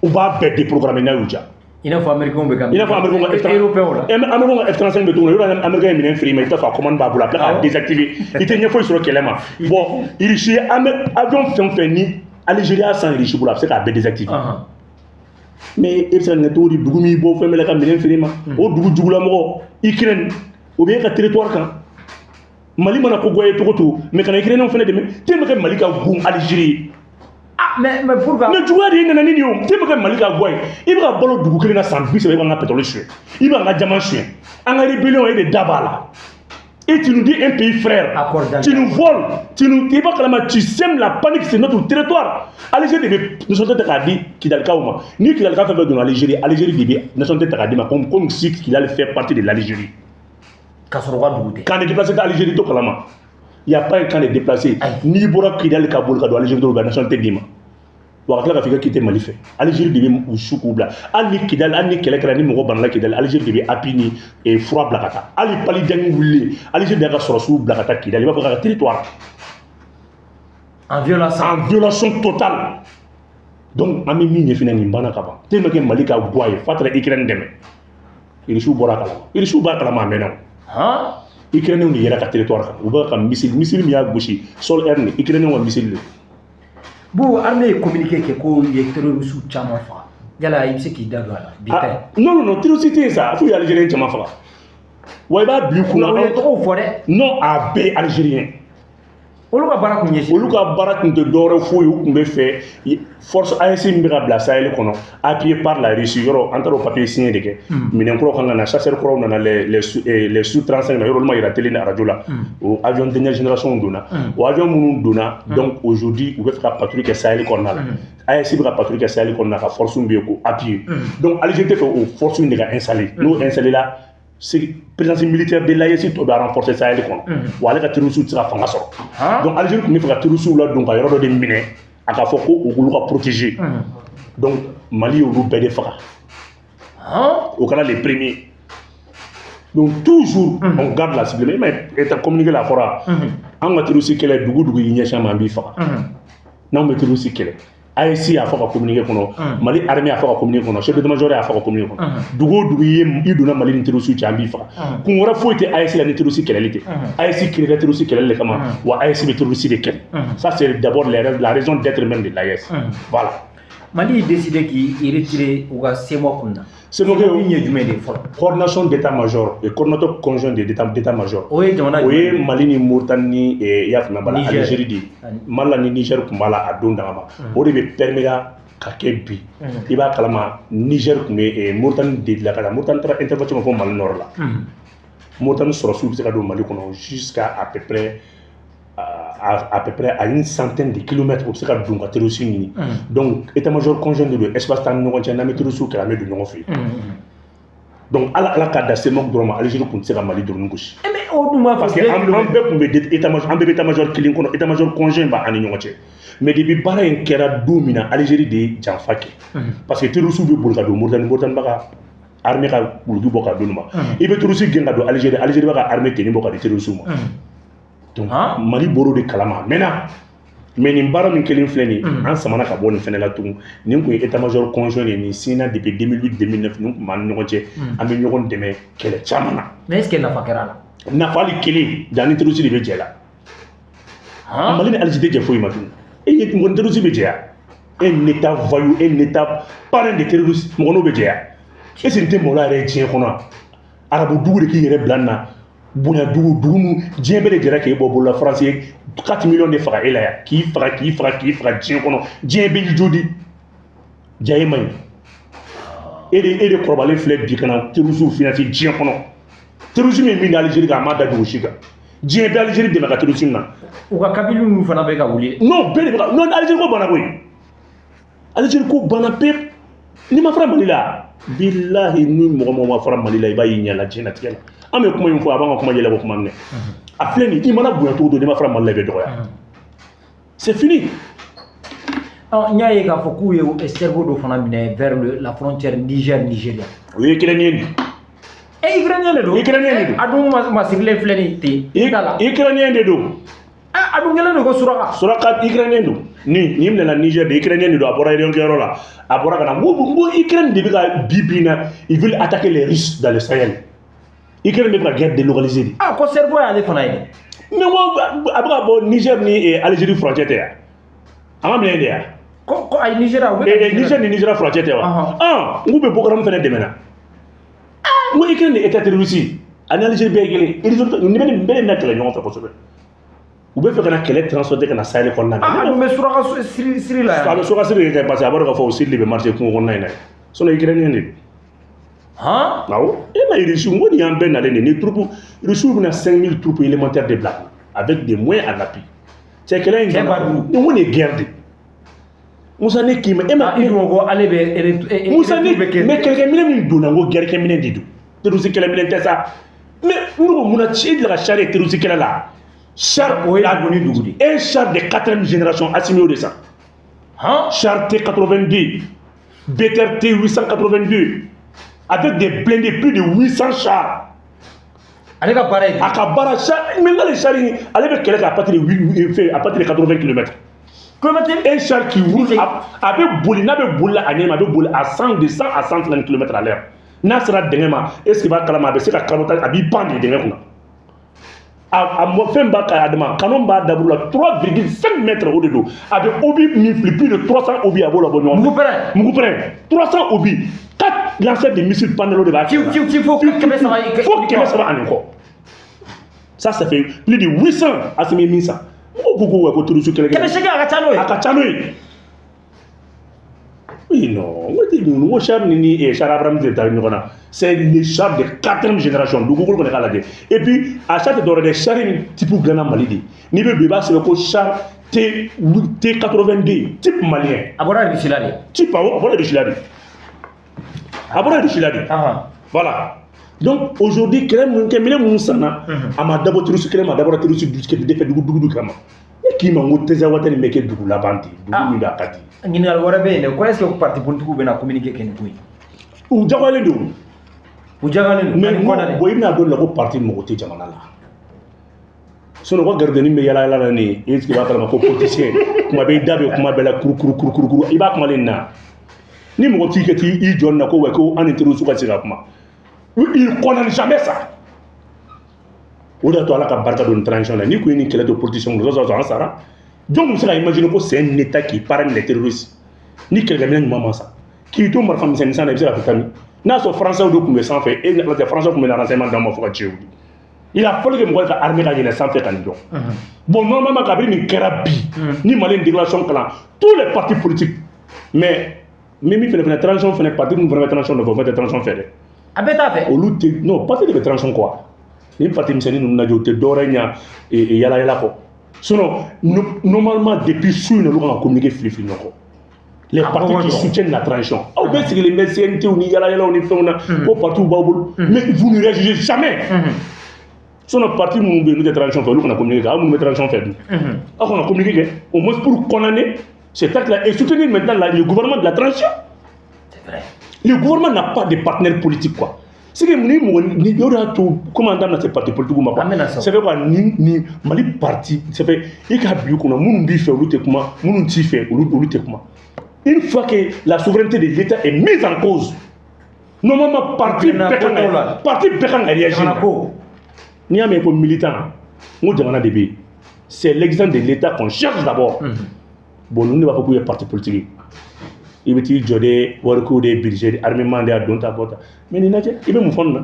U b'a bɛɛ déprogrammer n'a y'u diya. I n'a fɔ Américains bɛ ka I n'a fɔ Américains ka Européens la. Américains ka F-35 bɛ cogo min na, yɔrɔ Américain ye minɛn feere i ma, i bɛ taa sɔrɔ a commande b'a bolo, a bɛ tila k'a désactiver. I tɛ ɲɛ foyi sɔrɔ kɛlɛ ma. Bon, Russie ye avion fɛn o fɛn ni Algérie y'a san Russie bolo, a bɛ se k'a bɛɛ désactiver. Mais e bɛ se ka nin kɛ cogo di, dugu min bɔ fɛn bɛɛ la ka minɛn feere i ma? O dugu jugulamɔgɔ Ukraine, o bɛ e ka territoire kan. Mali mana ko goya ye cogo cogo, mais kana Ukrainien fana dɛmɛ. Te ma kɛ Mali ka gon Algérie ye. Ah, mais pourquoi? Mais juguya de ye nana ni nin ye o. Te ma kɛ Mali ka goya ye. I bɛ ka balo dugu kelen na san 30, i b'an ka pétrole suɲɛ. I b'an ka diamant suɲɛ. An ka rébellion, e de da b'a la. Et tu nous dis un pays frère. Tu nous voles. Tu nous, i b'a kalama, tu sèmes la panique sur notre territoire. Algérie de bɛ nationalité ta k'a di Kidalikaw ma. Ni Kidalika fɛn fɛn donna Algérie, Algérie de bɛ nationalité ta k'a di ma comme si Kidal fait partie de l'Algérie. K'a sɔrɔ u ka dugu tɛ. Camp de déplacé tɛ Algérie to kalama. Il n'y a pas un camp de déplacé. N'i bɔra Kidal ka boli ka don Algérie dɔrɔn, u bɛ nationalité d'i ma. Wa ka tila ka fɔ k'i tɛ Mali fɛ. Algérie de bɛ u su k'u bila. Hali ni Kidali, hali ni kɛlɛ kɛra, ni mɔgɔ banana Kidali, Algérie de bɛ appui ni fura bila ka taa. Hali paludin wulilen, Algérie de y'a ka sɔrɔdasiw bila ka taa Kidali, i b'a fɔ k'a ka territoire. En violation. En violation totale. Donc an bɛ min ɲɛf'i ɲɛna, nin banna ka ban. Tellement que Mali ka go a ye f'a taara Ukraine dɛmɛ. Irisiw bɔra a kalama. Irisiw b'a kalama a mɛnna. Ukrainiens de yɛrɛ ka territoire kan. U bɛ ka missile min y'a gosi sol air ni Ukrainiens ka missile de. Bon, armée ye communiqué kɛ ko u ye terroriste caman faga. Yala i bɛ se k'i da don a la bi tɛ? Non, non, non, terroriste tɛ yen sa. F'u ye Algérien caman faga. Wa i b'a bila i kunna. U ye tɔgɔw fɔ dɛ. Non, a bɛɛ ye Algérien. Olu ka baara kun ɲɛsin. Olu ka baara tun tɛ dɔwɛrɛ foyi ye, u tun bɛ fɛ force AES min bɛ ka bila Sahel kɔnɔ, appuyé par la Russie, yɔrɔ an taara o papier signé de kɛ. Minɛn kuraw kan ka na, chasseur kuraw nana, les Su 35 na, yɔrɔ olu ma yira télé ni radio la. O avion dernière génération donna. O avion minnu donna, donc aujourd'hui u bɛ fɛ ka patrouille kɛ Sahel kɔnɔna la. AES bɛ ka patrouille kɛ Sahel kɔnɔna ka force bɛ yen k'o appuyer. Donc Algérie tɛ fɛ o force in de ka installer. N'o installé la, présence militaire de l'AES tɔ bɛ renforcer Sahel kɔnɔ. Wa ale ka terroristes tɛ se ka fanga sɔrɔ. Donc Algérie tun bɛ fɛ ka terroristes ladon ka yɔrɔ dɔ de minɛ, a ka fɔ ko olu ka protéger. Donc Mali y'olu bɛɛ de faga. O kɛra les premiers. Donc toujours on garde la cible. Mais état communiqué la fɔra. An ka terroriste kɛlɛ, dugu dugu y'i ɲɛsin a ma, an b'i faga. N'anw bɛ terroriste kɛlɛ. AES y'a fɔ ka communiqué kɔnɔ, Mali armée y'a fɔ ka communiqué kɔnɔ, chef d'état-major y'a fɔ ka communiqué kɔnɔ. Dugu o dugu i donna Mali ni terroriste cɛ, an b'i faga. Kun wɛrɛ foyi tɛ AES la ni terroriste kɛlɛli tɛ. AES créé terroriste kɛlɛli de kama, wa AES bɛ terroriste de kɛlɛ. Ça, c'est d'abord la raison d'être même de l'AES. Voilà. Mali décidé k'i retirer u ka CEMOC kun na. CEMOC ye jumɛn de fɔlɔ? Coordination d'état-major et coordinateur conjoint d'état-major. O ye jamana O ye Mali ni Mauritanie ni, i y'a faamuya bala, Algérie de. Mali la ni Niger tun b'a la a don dama ma. O de bɛ permettre ka kɛ bi. I b'a kalama, Niger tun bɛ Mauritanie de la ka taa. Mauritanie taara intervention fɔ Mali nord la. Mauritanie sɔrɔdasiw bɛ se ka don Mali kɔnɔ jusqu'à à peu près à une centaine de kilomètres, u bɛ se ka don ka terroriste ɲini. Donc état-major conjoint de don, espace t'an ni ɲɔgɔn cɛ, n'an bɛ terroriste kɛlɛ, an bɛ don ɲɔgɔn fɛ. Donc ala ka da CEMOC dɔrɔn ma, Algérie tun tɛ se ka Mali drone gosi. Mais o dun b'a fɔ Parce que an bɛɛ tun bɛ état-major, an bɛɛ bɛ état-major kelen kɔnɔ, état-major conjoint b'an ni ɲɔgɔn cɛ. Mais depuis baara in kɛra don min na, Algérie de ye janfa kɛ. Parce que terroriste bɛ boli ka don Mauritanie, Mauritanie b'a ka armée ka wuluju bɔ ka d'olu ma. I bɛ terroriste gɛn ka don Algérie, Algérie b'a ka armée tenue bɔ ka di terroriste ma. Donc Mali bɔr'o de kalama a mɛnna. Mais nin baara min kelen filɛ nin ye, an samana ka bɔ nin fɛnɛ la tugun. Nin kun ye état-major conjoint de ye, nin signé depuis 2008 2009, nin kun b'an ni ɲɔgɔn cɛ. An bɛ ɲɔgɔn dɛmɛ kɛlɛ caman na. Mais est ce que nafa kɛra a la? Nafa hali kelen, ja ni terroriste de bɛ jɛ la. Mali ni Algérie tɛ jɛ foyi ma tugun. E ye mɔgɔ ni terroriste bɛ jɛ yan? Un état voyou, un état parrain de terroriste, mɔgɔ n'o bɛ jɛ yan? Est ce que nin tɛ maloya yɛrɛ ye diɲɛ kɔnɔ? Arabu dugu de k'i yɛrɛ bila nin na. Bonya dugu, dugu mun diɲɛ bɛɛ de jɛra k'e bɔ bolola, France ye 4 millions de faga e la yan, k'i faga, k'i faga, k'i faga diɲɛ kɔnɔ, diɲɛ bɛɛ y'i jo di. Ja e man ɲi. E de kɔrɔbalen filɛ bi ka na terroriste financer diɲɛ kɔnɔ. Terrorisme ye min da Algérie kan, a ma da dugu si kan. Diɲɛ bɛɛ Algérie dɛmɛ ka terrorisme na. U ka kabili ninnu fana bɛ ka wuli. Non, bɛɛ de bɛ ka, non, Algérie ko banna koyi. Algérie ko banna pewu. N'i ma fara Mali la, bilahi, ni mɔgɔ mɔgɔ ma fara Mali la, i b'a y'i ɲɛ la diɲɛlatigɛ la. An bɛ kuma in fɔ, a b'an ka kuma yɛlɛ ko kuma minɛ. A filɛ nin, i mana bonya cogo o cogo, n'i ma fara Mali la, i bɛ dɔgɔya. C'est fini. N y'a ye k'a fɔ k'u ye cerveau dɔ fana minɛ vers la frontière Niger Nigeria. O ye Ukrainien de ye. E, Ukrainien de don. Ukrainien de don. A dun ma sigilen filɛ nin ten. Ukrainien de don. A dun kɛlen don ko suraka. Suraka, Ukrainien don. Ni minɛna Niger de, Ukrainien de don, a bɔra réunion kɛyɔrɔ la. A bɔra ka na. N ko Ukraine de bɛ ka bi bi in na, ils veulent attaquer les Russes dans le Sahel. Ukraine bɛ ka guerre délocaliser de. Ah, ko cerveau y'ale fana ye dɛ. Mais n ko a bɛ ka bɔ Niger ni Algérie frontière tɛ yan. A ma minɛ yen de yan. Ko ayi, Niger u bɛ. Niger ni Nigeria frontière tɛ wa? Ah, n k'u bɛ Boko Haram fana dɛmɛ na. N ko Ukraine ni état terroriste ani Algérie bɛɛ ye kelen. Nin bɛ nin bɛɛ de bɛna kɛlɛ ɲɔgɔn fɛ kosɛbɛ. U bɛ fɛ ka na kɛlɛ transporter ka na Sahel kɔnɔna na. Ah, a dun bɛ suraka siri la yan. A bɛ suraka siri de kɛ parce que a b'a dɔn k'a fɔ o siri de bɛ marcher kungo kɔnɔna in na. Sinon Ukrainien de don. Han? Awɔ. E ma Russie, n ko nin y'an bɛɛ nalen de ni troupe Russie bɛna 5000 troupes élémentaires de bila avec des moyens à l'appui. Cɛ, kɛlɛ in Cɛ ba duuru. Nin ko nin ye guerre de. Musa, ne k'i ma e ma. I dun ko ale bɛ. Musa, ne mais kɛlɛkɛminɛ min donna, n ko guerre kɛminɛ de don. Terroriste kɛlɛminɛ tɛ sa. Mais n ko munna e delila ka char ye terroriste kɛlɛ la? Char O ye dugu ni dugu de. Un char de quatrième génération, Assimi y'o de san. Char T90, BTR T882, avec des blindés, plus de 800 chars. Ale ka baara ye A ka baara char, mais n'ale char in, ale bɛ kɛlɛ kɛ à partir de 80 km. Kilomètre. Un char qui roule, a bɛ boli, n'a bɛ boli la a ɲɛ ma, a bɛ boli à 100, de 100 à 130 km à l'heure. N'a sera dingɛ ma, est ce que b'a kalama, a bɛ se ka cabotage, a b'i pan de dingɛ kunna. A fɛn b'a ka adama, canon b'a daburu la 3,5 mètres o de don. A bɛ obus min fili, plus de 300 obus a b'o labɔ ɲɔgɔn fɛ. Mugu pɛrɛn. Mugu pɛrɛn. 300 obus. 4 lanceurs de missiles Pandalo de b'a Ciw ciw ciw fo 300. Fo 300 ani kɔ. Ça, ça fait plus de 800 Assimi ye min san. Mɔgɔw ko ko wa ko terroriste kɛlɛ. 800 a ka ca n'o ye. A ka ca n'o ye. Oui, non, n ko tɛ ninnu, n ko char ni char Abrams de taa ɲɔgɔn na. C'est le char de quatrième génération, dugukolo kɔni k'a lajɛ. Et puis, a char tɛ dɔwɛrɛ dɛ, char in type dilanna Mali de. N'i bɛ don, i b'a sɛbɛn ko char T T82 type malien. A bɔra Russie la de. Type awɔ, a bɔra Russie la de. A bɔra Russie la de. Voilà. Donc aujourd'hui, kɛlɛ mun kɛ, minɛn minnu sanna, a ma dabɔ terroriste kɛlɛ ma, a dabɔra terroriste defɛ dugu dugu kama. Ne k'i ma n ko Tinzawatène nin bɛ kɛ dugu laban ten, dugu min bɛ a ka di. Ɲininkali wɛrɛ bɛ yen dɛ, ko est ce que parti politique bɛna communiquer kɛ nin ko ye? U jagoyalen don. U jagoyalen don. Mais bon, i bɛna dɔn la ko parti mɔgɔ tɛ jamana la. Sinon ko garidienni bɛ yala yala la nin ye, est ce que i b'a kalama ko politicien kuma bɛɛ i da bɛ kuma bɛɛ la kuru kuru kuru kuru kuru, i b'a kumalen na. Ni mɔgɔ t'i kɛ t'i jɔ nin na ko wa ko an ni terroriste ka se ka kuma. Il condamne jamais ça. O de y'a to Ala ka barika don nin transition na. N'i kun ye nin kɛlɛ to politicien kun, sɔsɔ an sara. Jɔn bɛ se ka imaginer ko c'est un état qui parraine les terroristes? Ni kɛlɛkɛminɛn ɲuman ma san, k'i to marifa misɛnnin san na, i bɛ se ka taa min? N'a sɔrɔ français de tun bɛ sanfɛ, e ni Ala cɛ, français tun bɛ na renseignement d'an ma fo ka diɲɛ wuli. Il a fallu que mɔgɔ ka armée ka yɛlɛn sanfɛ ka nin dɔn. Bon, normalement, kabini nin kɛra bi, ni Mali déclaration kalan, tous les partis politiques, mais min fɛnɛ transition fɛnɛ, parti minnu fana bɛ transition nɔfɛ, o fana tɛ transition fɛ dɛ. A bɛɛ t'a fɛ. Olu tɛ, non, parti de bɛ transition quoi. Ni parti misɛnnin ninnu lajɛ, u tɛ dɔwɛrɛ ɲa yala yala kɔ. Sinon, normalement, depuis su in na, olu kan ka communiquer fili fili ɲɔgɔn kɔ. Les partis qui soutiennent la transition. Aw bɛɛ sigilen bɛ CNT ni yala yalaw ni fɛnw na, ko partis b'aw bolo, mais vous ne réagissez jamais. Sinon, parti minnu bɛ yen n'u tɛ transition fɛ, olu kana communiquer kɛ. Aw minnu bɛ transition fɛ dun, aw kana communiquer kɛ, au moins pour condamner cet acte-là et soutenir maintenant le gouvernement de la transition. C'est vrai. Le gouvernement n'a pas de partenaire politique, quoi. C'est que ni mɔgɔ ni o de y'a to komi an da bɛna se parti politique ma quoi. C'est fait quoi, ni Mali parti, c'est fait i k'a bila i kunna, minnu b'i fɛ olu tɛ kuma, minnu t'i fɛ olu tɛ kuma. Une fois que la souveraineté de l'État est mise en cause, normalement parti bɛɛ kan ka réagir. N'i y'a mɛn ko militant, n ko jamana de bɛ yen. C'est l'exemple de l'État qu'on cherche d'abord. Bon, ninnu de b'a fɔ k'u ye parti politique ye. I bɛ t'i jɔ de wariko de budget de armement de a don ta bɔ ta, mais nin lajɛ, i bɛ mun fɔ nin na?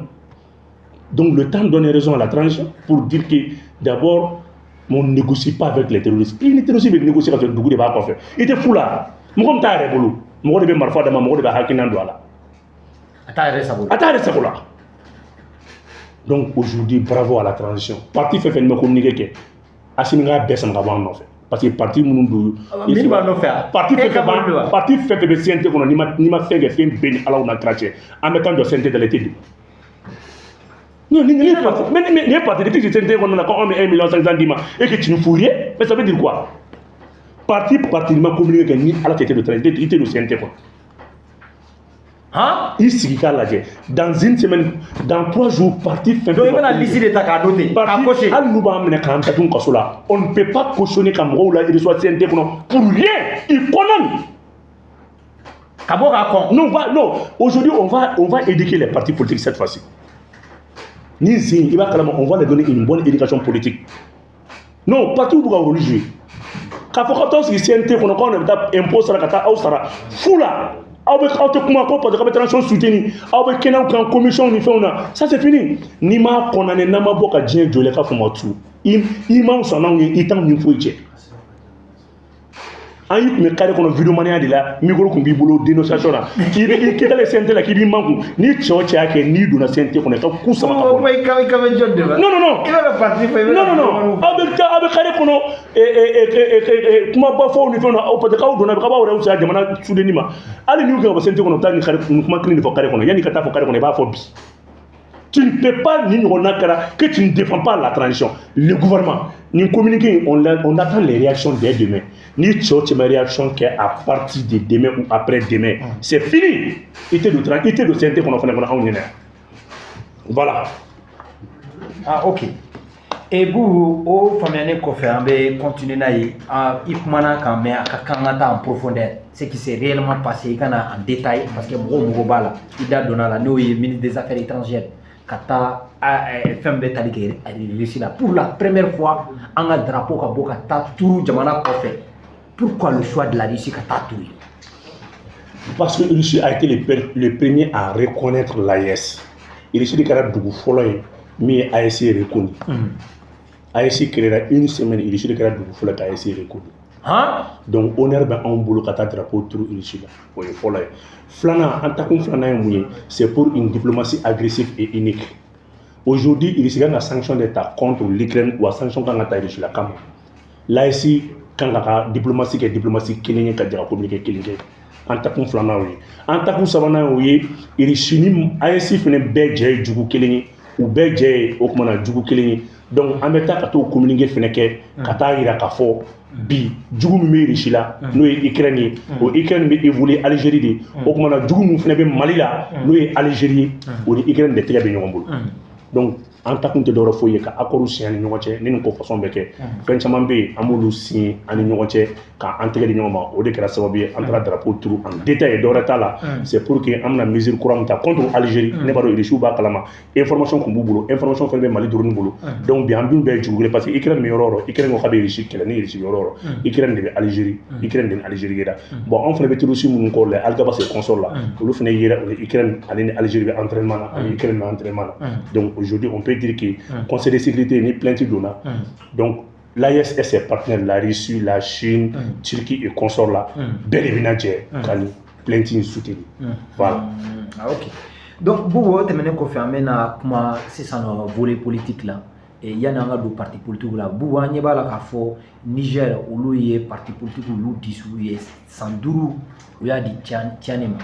Donc le temps donne raison à la transition pour dire que d'abord on ne négocie pas avec les terroristes. I ni terroriste bɛ négocier ka sɔrɔ dugu de b'a kɔfɛ, i tɛ fu la. Mɔgɔ min t'a yɛrɛ bolo, mɔgɔ de bɛ marifa d'a ma, mɔgɔ de bɛ hakilina don a la. A t'a yɛrɛ sago la. A t'a yɛrɛ sago la. Donc aujourd'hui, bravo à la transition. Parti fɛn fɛn ma communiqué kɛ, Assimi k'a bɛɛ sama ka bɔ an nɔfɛ, parce que parti minnu don, Min b'a nɔfɛ, parti fɛn fɛn b'a, parti fɛn fɛn bɛ CNT kɔnɔ, n'i ma fɛn kɛ, fɛn bɛɛ ni Ala n'a kira cɛ, an bɛ taa jɔ CNT da la, i tɛ don. Non, ni parti, mais ni parti depuis que CNT kɔnɔna na, ko anw bɛ 1 million 500 d'i ma et que tu ne fous rien, mais ça veut dire quoi? Parti ma communiqué kɛ, ni Ala cɛ, i tɛ don, i tɛ don CNT kɔnɔ. Han? I sigi k'a lajɛ, dans une semaine, dans 3 jours, parti fɛn fɛn. Donc i bɛna liste de ta k'a don ten, k'a cocher. Hali n'u b'an minɛ k'an datugu kaso la, on ne peut pas cautionner ka mɔgɔw la reçoit CNT kɔnɔ pour rien. Ils condamnent. Ka bɔ k'a kɔn. Non, non, aujourd'hui on va éduquer les partis politiques cette fois-ci. Ni zen i b'a kalama, on va les donner une bonne éducation politique. Non, parti b'u ka rôle jouer. K'a fɔ k'aw t'aw sigi CNT kɔnɔ, k'aw de bɛ taa impôt sara ka taa aw sara fu la, aw bɛ aw tɛ kuma ko parce que aw bɛ transition soutenir, aw bɛ kɛnɛw kan, commission ni fɛnw na, ça c'est fini. N'i m'a condamné, n'an ma bɔ ka diɲɛ jɔlen k'a fɔ ma tu i m'anw sɔn n'anw ye, i t'anw ni foyi cɛ. An y'i kun bɛ carré kɔnɔ vidéomania de la, micro kun b'i bolo dénonciation na, i bɛ i kɛlen CNT la k'i b'i makun. Ni cɛ o cɛ y'a kɛ, n'i donna CNT kɔnɔ, i ka ku sama ka bɔ. I ka bɛ jɔn de ma? Non, non, non. I bɛ ka parti fɔ, i bɛ Non, non, non, aw bɛ taa, aw bɛ carré kɔnɔ kumaba fɔw ni fɛnw na, aw parce que k'aw donna k'aw b'aw yɛrɛ fisaya jamana soudeni ma. Hali n'i y'u kɛ ka bɔ CNT kɔnɔ, u bɛ taa nin carré nin kuma kelen de fɔ carré kɔnɔ. Yanni i ka taa fɔ carré kɔnɔ, i b'a fɔ bi. Tu ne peux pas, ni que tu ne défends pas la transition. Le gouvernement, ni communiqué, on attend les réactions dès demain. Ni tu as une réaction qui est à partir de demain ou après-demain. C'est fini. Il était de CNT qu'on a fait. Voilà. Ah, ok. Et vous, au faamuyalen kɔfɛ, an bɛ continuer n'a ye. I kumana kan, mais a ka kan ka taa en profondeur, ce qui s'est réellement passé, i ka na en détail, parce que mɔgɔw mago b'a la. I da donna la, n'o ye ministre des Affaires étrangères ka taa fɛn bɛɛ tali kɛ Russie la pour la première fois, an ka drapeau ka bɔ ka taa turu jamana kɔfɛ. Pourquoi le choix de la Russie ka taa turu? Parce que Russie a été le premier à reconnaître l'AES. Russie de kɛra dugu fɔlɔ ye min ye AES reconnu. AES créera une semaine, Russie de kɛra dugu fɔlɔ ka AES reconnu. Donc honneur bɛ anw bolo ka taa drapeau turu Russie la. O ye fɔlɔ ye. Filanan, an takun filanan ye mun ye? C'est pour une diplomatie agressive et unique. Aujourd'hui, Russie kan ka sanction de ta contre l'Ukraine, wa sanction kan ka ta Russie la kama. L'AES kan ka diplomatie kɛ diplomatie kelen ye, ka jɛ ka communiqué kelen kɛ. An takun filanan y'o ye. An takun sabanan y'o ye, Russie ni AES fɛnɛ bɛɛ jɛ ye jugu kelen ye. U bɛɛ jɛ ye o kumana jugu kelen ye. Donc an bɛ taa ka t'o communiqué fɛnɛ kɛ, ka taa yira k'a fɔ bi jugu min bɛ Russie la, n'o ye Ukraine ye, o Ukraine bɛ évoluer Algérie de. O kumana jugu min fɛnɛ bɛ Mali la, n'o ye Algérie ye, o ni Ukraine de tɛgɛ bɛ ɲɔgɔn bolo. Donc an takun tɛ dɔwɛrɛ foyi ye ka accord signé an ni ɲɔgɔn cɛ. Ni nin ko façon bɛ kɛ, fɛn caman bɛ yen, an b'olu signé an ni ɲɔgɔn cɛ k'an tɛgɛ di ɲɔgɔn ma. O de kɛra sababu ye an taara drapeau turu en détail. Dɔwɛrɛ t'a la, c'est pour que an bɛna mesure kura min ta contre Algérie. Ne b'a dɔn Russiw b'a kalama, information kun b'u bolo, information fɛnɛ bɛ Mali drone bolo. Donc bi an dun bɛɛ ye jugu kelen, parce que Ukraine bɛ yɔrɔ o yɔrɔ, Ukraine ko k'a bɛ Russie kɛlɛ. Ni Russie yɔrɔ o yɔrɔ, Ukraine de bɛ Algérie, Ukraine de ni Algérie yera. Bon, anw fɛnɛ bɛ terroriste minnu kɔ la, Alghabass et consort la, olu fɛnɛ yera, o ni Ukraine ale ni Algérie bɛ entraînement na, ani Ukraine bɛ entraînement na. Donc aujourd'hui, on peut dire que Conseil de sécurité ni plainte donna, donc l'AES et ses partenaires, la Russie, la Chine, Turquie et consorts là, bɛɛ de bɛna jɛ ka nin plainte in soutenir. Voilà. Ah, ok. Donc Boubou, o tɛmɛnen kɔfɛ, an bɛna kuma sisan nɔ volet politique la. Yanni an ka don parti politique la, Boubou, an ɲɛ b'a la k'a fɔ Niger, olu ye parti politique olu dissous ye san 5, u y'a di Tiani ma.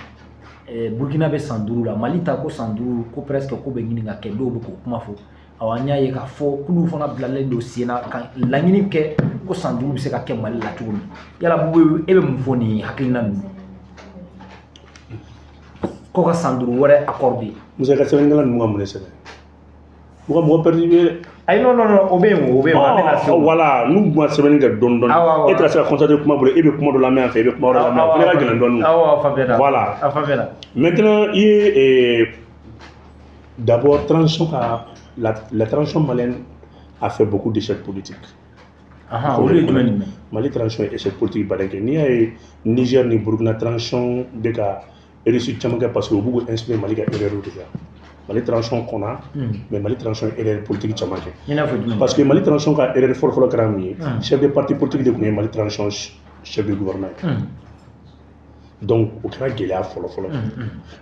Burkina bɛ san 5 la, Mali ta ko san 5 ko presque ko bɛ ɲini ka kɛ, dɔw bɛ k'o kuma fɔ. Awa, an y'a ye k'a fɔ k'olu fana bilalen don sen na ka laɲini kɛ ko san 5 bɛ se ka kɛ Mali la cogo min. Yala Boubou, e bɛ mun fɔ nin hakilina ninnu ko ka san 5 wɛrɛ accordé? Musa, ka sɛbɛnnikɛla ninnu ka mun de sɛbɛn? U ka mɔgɔ perdu dɛ. Ayi, non, non, non, o bɛ yen, o bɛ yen, an bɛna se o ma. Voilà, n'u ma sɛbɛnni kɛ dɔɔni dɔɔni, e tɛna se ka constater kuma bolo, e bɛ kuma dɔ lamɛn yan fɛ, e bɛ kuma wɛrɛ lamɛn, o fana ka gɛlɛn dɔɔni. Awɔ, a faamuyara. Voilà. A faamuyara. Maintenant, i ye d'abord transition ka la transition malienne a fait beaucoup d'échecs politiques. Olu ye jumɛn ni jumɛn? Mali transition ye échec politique baden kɛ. N'i y'a ye Niger ni Burkina transition bɛ ka réussite caman kɛ, parce que u b'u inspiré Mali ka erreur de la. Mali transition kɔnna, mais Mali transition ye erreur politique caman kɛ. I n'a fɔ jumɛn? Parce que Mali transition ka erreur fɔlɔ-fɔlɔ kɛra mun ye? Chef de parti politique de tun ye Mali transition chef de gouvernement ye. Donc o kɛra gɛlɛya fɔlɔ-fɔlɔ.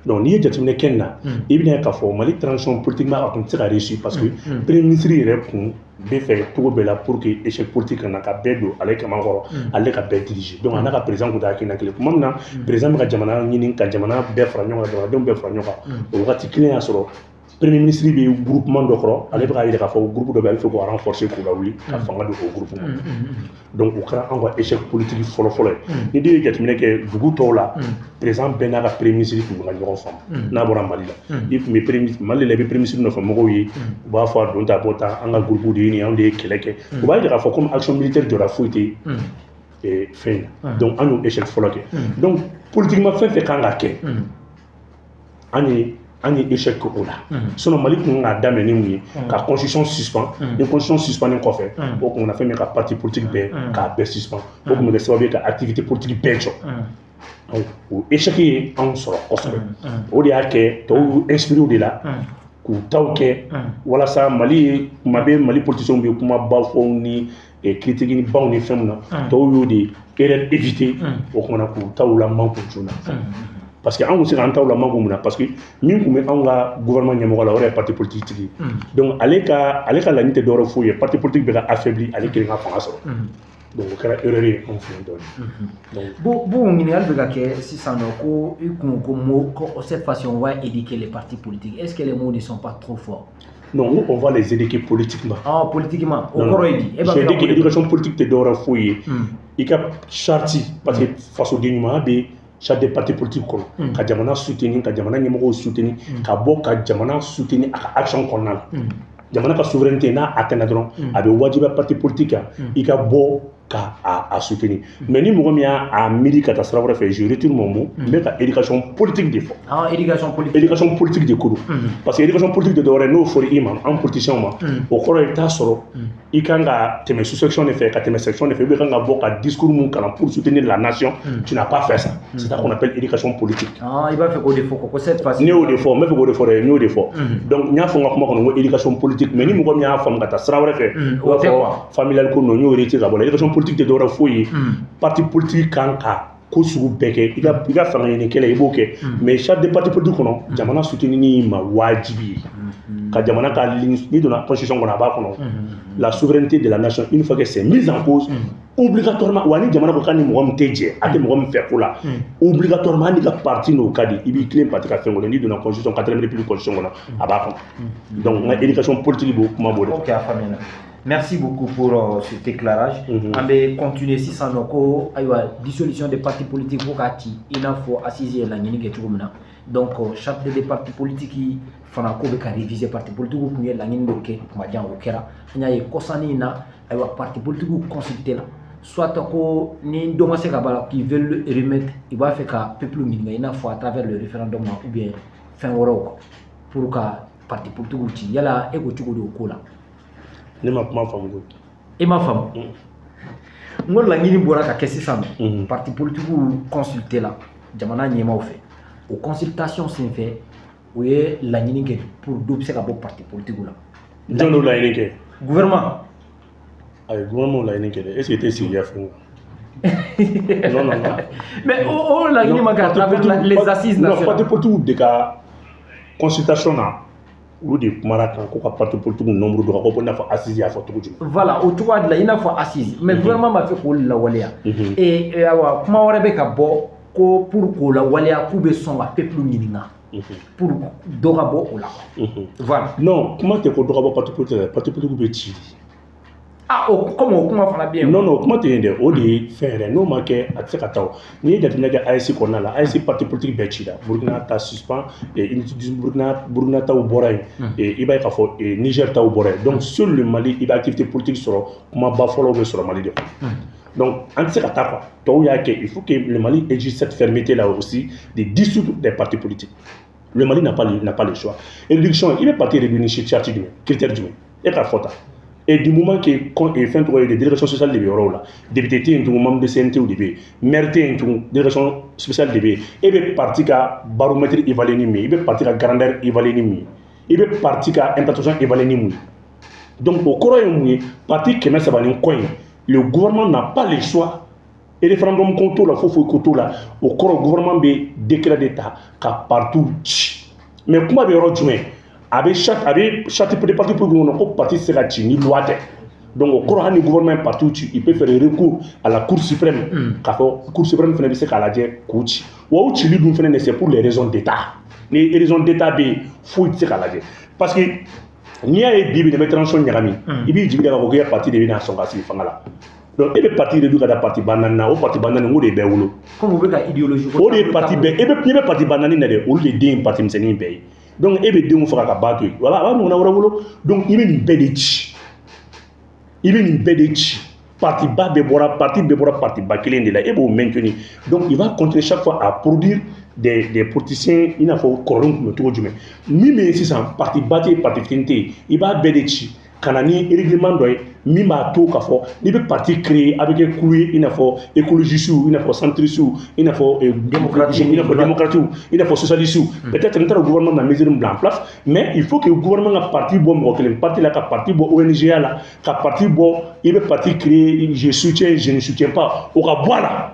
Donc n'i ye jateminɛ kɛ nin na, i bɛna ye k'a fɔ Mali transition politiquement a tun tɛ se ka réussir, parce que premier ministre yɛrɛ kun bɛ fɛ cogo bɛɛ la pour que échec politique ka na ka bɛɛ don ale kaman kɔrɔ, ale ka bɛɛ diriger. Donc a n'a ka président kun tɛ hakilina kelen. Tuma min na président bɛ ka jamana ɲini ka jamana bɛɛ fara ɲɔgɔn kan, jamanadenw bɛɛ fara ɲɔgɔn kan, o wagati kelen y'a sɔrɔ premier ministre bɛ groupement dɔ kɔrɔ, ale bɛ k'a yira k'a fɔ groupe dɔ bɛ yen, a bɛ fɛ k'o renforcer, k'u lawuli ka fanga don o groupe ma. Donc o kɛra anw ka échec politique fɔlɔ-fɔlɔ ye. Ni den ye jateminɛ kɛ dugu tɔw la, président bɛɛ n'a ka premier ministre tun bɛ ka ɲɔgɔn faamu. N'a bɔra Mali la, i tun bɛ premier Mali la, i bɛ premier ministre nɔfɛ mɔgɔw ye, u b'a fɔ a don ta bɔ tan, an ka groupe de ye nin ye, anw de ye kɛlɛ kɛ. U b'a yira k'a fɔ comme action militaire jɔra, foyi tɛ fɛn in. Donc an y'o échec fɔlɔ kɛ. Donc politiquement, fɛn fɛn kan ka kɛ, an ye échec kɛ o la. Sinon Mali kun kan k'a daminɛ ni mun ye? Ka constitution suspend. Ni constitution suspend kɔfɛ, o kun na fɛn min ka parti politique bɛɛ k'a bɛɛ suspend, o kun bɛ kɛ sababu ye ka activité politique bɛɛ jɔ. Donc o échec ye anw sɔrɔ kosɛbɛ. O de y'a kɛ tɔw y'u inspiré o de la k'u taw kɛ walasa Mali ye. Kuma bɛ Mali politiciens bɛ kumaba fɔ ni critique baw ni fɛn mun na, tɔw y'o de erreur éviter o kumana k'u taw la manko joona, parce que an kun se k'an taw la manko mun na? Parce que min kun bɛ anw ka gouvernement ɲɛmɔgɔ la, o yɛrɛ ye parti politique tigi ye. Donc ale ka laɲini tɛ dɔwɛrɛ foyi ye, parti politique bɛ ka affaibli, ale kelen ka fanga sɔrɔ. Donc o kɛra erreur ye anw fɛ yen dɔɔnin. Donc Bon, ɲininkali bɛ ka kɛ sisan nɔ ko i kun ko mot ko cette fois-ci on va éduquer les partis politiques. Est-ce que les mots ne sont pas trop forts? Non, nous, on va les éduquer politiquement. Ah, politiquement. O kɔrɔ ye di? E b'a J'ai fɛ ka dit que mun de fɔ? Éducation politique tɛ dɔwɛrɛ foyi ye. I ka charte, parce que fasoden ɲumanya bɛ charte des partis politiques kɔnɔ. Ka jamana soutenir, ka jamana ɲɛmɔgɔw soutenir, ka bɔ ka jamana soutenir a ka action kɔnɔna la. Jamana ka souveraineté n'a atteint dɔrɔn, a bɛ wajibiya parti politique kan i ka bɔ ka a soutenir. Mais ni mɔgɔ min y'a a miiri ka taa sira wɛrɛ fɛ, je retire mon mot, n bɛ ka éducation politique de fɔ. Ah, éducation politique. Éducation politique de ko don, parce que éducation politique de dɔwɛrɛ n'o fɔra i ma, an politiciens ma, o kɔrɔ ye i bɛ taa sɔrɔ i kan ka tɛmɛ sous-section de fɛ, ka tɛmɛ section de fɛ, i kan ka bɔ ka discours mun kalan pour soutenir la nation. Tu n'as pas fait ça, c'est ça qu'on appelle éducation politique. Ah, i b'a fɛ k'o de fɔ ko cette fois-ci. Ne y'o de fɔ, n bɛ fɛ k'o de fɔ dɛ, n y'o de fɔ. Donc n y'a fɔ n ka kuma kɔnɔ ko éducation politique, mais ni mɔgɔ min y'a faamu ka taa sira wɛrɛ fɛ, o o b'a tɛ fɔ quoi. Familial ko non, n y'o retire ka bɔ la. Éducation politique tɛ dɔwɛrɛ foyi ye, parti politique kan ka ko sugu bɛɛ kɛ, i ka fanga ɲini kɛlɛ, i b'o kɛ, mais charte de parti politique kɔnɔ, jamana soutenir ma wajibi ye ka jamana ka ligne. N'i donna constitution kɔnɔ, a b'a kɔnɔ, la souveraineté de la nation, une fois que c'est mise en cause, obligatoirement, wa ni jamana ko k'a ni mɔgɔ min tɛ jɛ, a tɛ mɔgɔ min fɛ ko la, obligatoirement, hali n'i ka parti n'o ka di, i b'i tilen parti ka fɛn kɔnɔ. N'i donna constitution, quatrième république constitution kɔnɔ, a b'a kɔnɔ. Donc n ka éducation politique b'o kuma b'o de. Ok, a faamuyana. Merci beaucoup pour cet éclairage. An bɛ continuer sisan nɔ ko ayiwa, dissolution des partis politiques ko k'a ci i n'a fɔ assise ye laɲini kɛ cogo min na. Donc charte des partis politiques fana ko bɛ ka réviser. Parti politique kun ye laɲini dɔ kɛ kuma jan, o kɛra. An y'a ye kɔsannin in na, ayiwa, parti politique consulté la, soit ko ni dɔ ma se ka b'a la, qu'ils veulent remettre, i b'a fɛ ka peuple ɲininka i n'a fɔ à travers le référendum ou bien fɛn wɛrɛw quoi, pour ka parti politique ci. Yala e ko cogo di o ko la? Ne ma kuma faamu koyi. E ma faamu? N ko laɲini bɔra ka kɛ sisan nɔ, parti politique consulté la jamana ɲɛmaaw fɛ. O consultation senfɛ, o ye laɲini kɛ pour dɔ bɛ se ka bɔ parti politique la. Jɔn y'o laɲini kɛ? Gouvernement. Ayi, gouvernement laɲini kɛ dɛ. Est ce que i tɛ sigi i ka fɛn kan? Non, non, non. Mais o laɲini ma kɛ à travers les assises Non, nationales. Parti politique de ka consultation na, olu de kumara kan ko ka parti politique nombre dɔ ka ko i n'a fɔ assise y'a fɔ cogo jumɛn. Voilà, o cogoya de la, i n'a fɔ assise, mais gouvernement b'a fɛ k'o lawaleya. Et ayiwa, kuma wɛrɛ bɛ ka bɔ ko pour k'o lawaleya, k'u bɛ sɔn ka peuple ɲininka pour dɔ ka bɔ o la. Voilà. Non, kuma tɛ ko dɔ ka bɔ parti politique la, parti politique bɛ ci de. Ah, o comme o kuma fana bɛ yen. Non, non, kuma tɛ yen dɛ, o de ye fɛn yɛrɛ, n'o ma kɛ, a tɛ se ka taa o. N'i ye jateminɛ kɛ AES kɔnɔna la, AES parti politique bɛɛ cira. Burukina ta suspend, Burukina taw bɔra yen, i b'a ye k'a fɔ Niger taw bɔra yen. Donc seul le Mali, i bɛ activité politique sɔrɔ, kumaba fɔlɔw bɛ sɔrɔ Mali de kɔnɔ. Donc an tɛ se ka taa quoi. Tɔw y'a kɛ, il faut que le Mali exige cette fermeté là aussi de dissoudre des partis politiques. Le Mali n'a pas le choix. Réduction, i bɛ parti réduire ni charte jumɛn, critère jumɛn? E k'a fɔ tan. Et du moment que fɛn tɔgɔ ye de délégation spéciale de bɛ yɔrɔw la, député tɛ yen tugun, membre de CNT de bɛ yen, maire tɛ yen tugun, délégation spéciale de bɛ yen. E bɛ parti ka baromètre évaluer ni mun ye? I bɛ parti ka grandeur évaluer ni mun ye? I bɛ parti ka implantation évaluer ni mun ye? Donc o kɔrɔ ye mun ye? Parti 300 ni kɔ in, le gouvernement n'a pas le choix. Et référendum ko t'o la, foyi foyi ko t'o la. O kɔrɔ, gouvernement bɛ décret de ta ka parti ci. Mais kuma bɛ yɔrɔ jumɛn? A bɛ charte de parti politique kɔnɔ ko parti tɛ se ka ci ni loi tɛ. Donc o kɔrɔ, hali ni gouvernement ye parti ci, il peut faire recours à la Cour suprême, k'a fɔ Cour suprême fana bɛ se k'a lajɛ k'u ci. Wa o cili dun fana, c'est pour les raisons d'état. Ni raison d'état bɛ yen, foyi tɛ se k'a lajɛ, parce que n'i y'a ye bi bi in na, i bɛ transition ɲagami, i b'i jigi da k'a fɔ k'i ka parti de bɛna sɔn ka sigi fanga la. Donc e bɛ parti réduit ka taa parti ba naani na, o parti ba naani, o de ye bɛɛ wolo. Comme u bɛ ka idéologie. O de ye parti bɛɛ, e bɛ n'i bɛ parti ba naani na dɛ, olu de den ye parti misɛnnin bɛɛ ye. Donc e bɛ denw faga ka ba to yen, wala a b'a ɲɔgɔnna wɛrɛ wolo. Donc i bɛ nin bɛɛ de ci, i bɛ nin bɛɛ de ci. Parti ba bɛɛ bɔra, parti bɛɛ bɔra parti ba kelen de la, e b'o maintenir. Donc il va continuer chaque fois à produire des politiciens i n'a fɔ kɔrɔlen tun bɛ cogo jumɛn. Min bɛ yen sisan, parti ba tɛ yen, parti fitinin tɛ yen, i b'a bɛɛ de ci ka na ni règlement dɔ ye min b'a to k'a fɔ n'i bɛ parti créer, a bɛ kɛ kulu ye, i n'a fɔ écologiste, i n'a fɔ centriste, i n'a fɔ Démocrate, i n'a fɔ démocrate, i n'a fɔ socialiste. Peut-être n taara gouvernement na mesure min bila en place, mais il faut que gouvernement ka parti bɔ mɔgɔ kelen parti la, ka parti bɔ ONG la, ka parti bɔ i bɛ parti créer, je soutiens, je ne soutiens pas, o ka bɔ a la.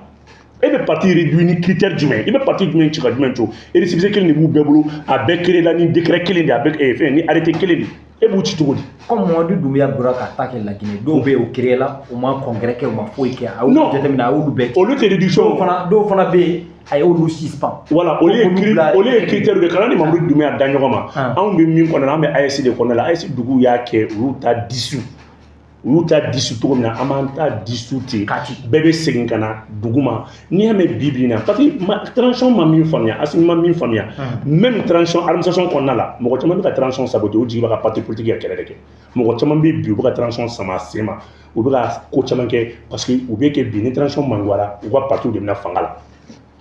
E bɛ parti réduit ni critère jumɛn? I bɛ parti jumɛn ci ka jumɛn to? Récépissé kelen de b'u bɛɛ bolo, a bɛɛ créé la ni décret kelen de, a bɛɛ fɛn ni arrêté kelen de. E b'u ci cogo di? Comme Mamadi Doumbouya bɔra ka ta kɛ Laginɛ, dɔw bɛ yen o créé la, u ma congrès kɛ, u ma foyi kɛ, a y'olu jateminɛ, a y'olu bɛɛ. Olu tɛ réduction. Dɔw fana bɛ yen, a y'olu suspend. Voilà, olu ye critère de kana ni Mamadi Doumbouya da ɲɔgɔn ma. Anw bɛ min kɔnɔ, an bɛ AES de kɔnɔna la. AES duguw y'a kɛ, u y'u ta dissous. U y'u ta dissous cogo min na, an b'an ta dissous ten. Bɛɛ bɛ segin ka na dugu ma. N'i y'a mɛn bi bi in na, parce que transition ma min faamuya, Assimi ma min faamuya, même transition administration kɔnɔna la, mɔgɔ caman bɛ ka transition saboter, u jigi bɛ ka parti politique ka kɛlɛ de kɛ. Mɔgɔ caman bɛ bi, u bɛ ka transition sama a sen ma, u bɛ ka ko caman kɛ, parce que u bɛ kɛ bi ni transition mangoyara, u ka parti de bɛna fanga la.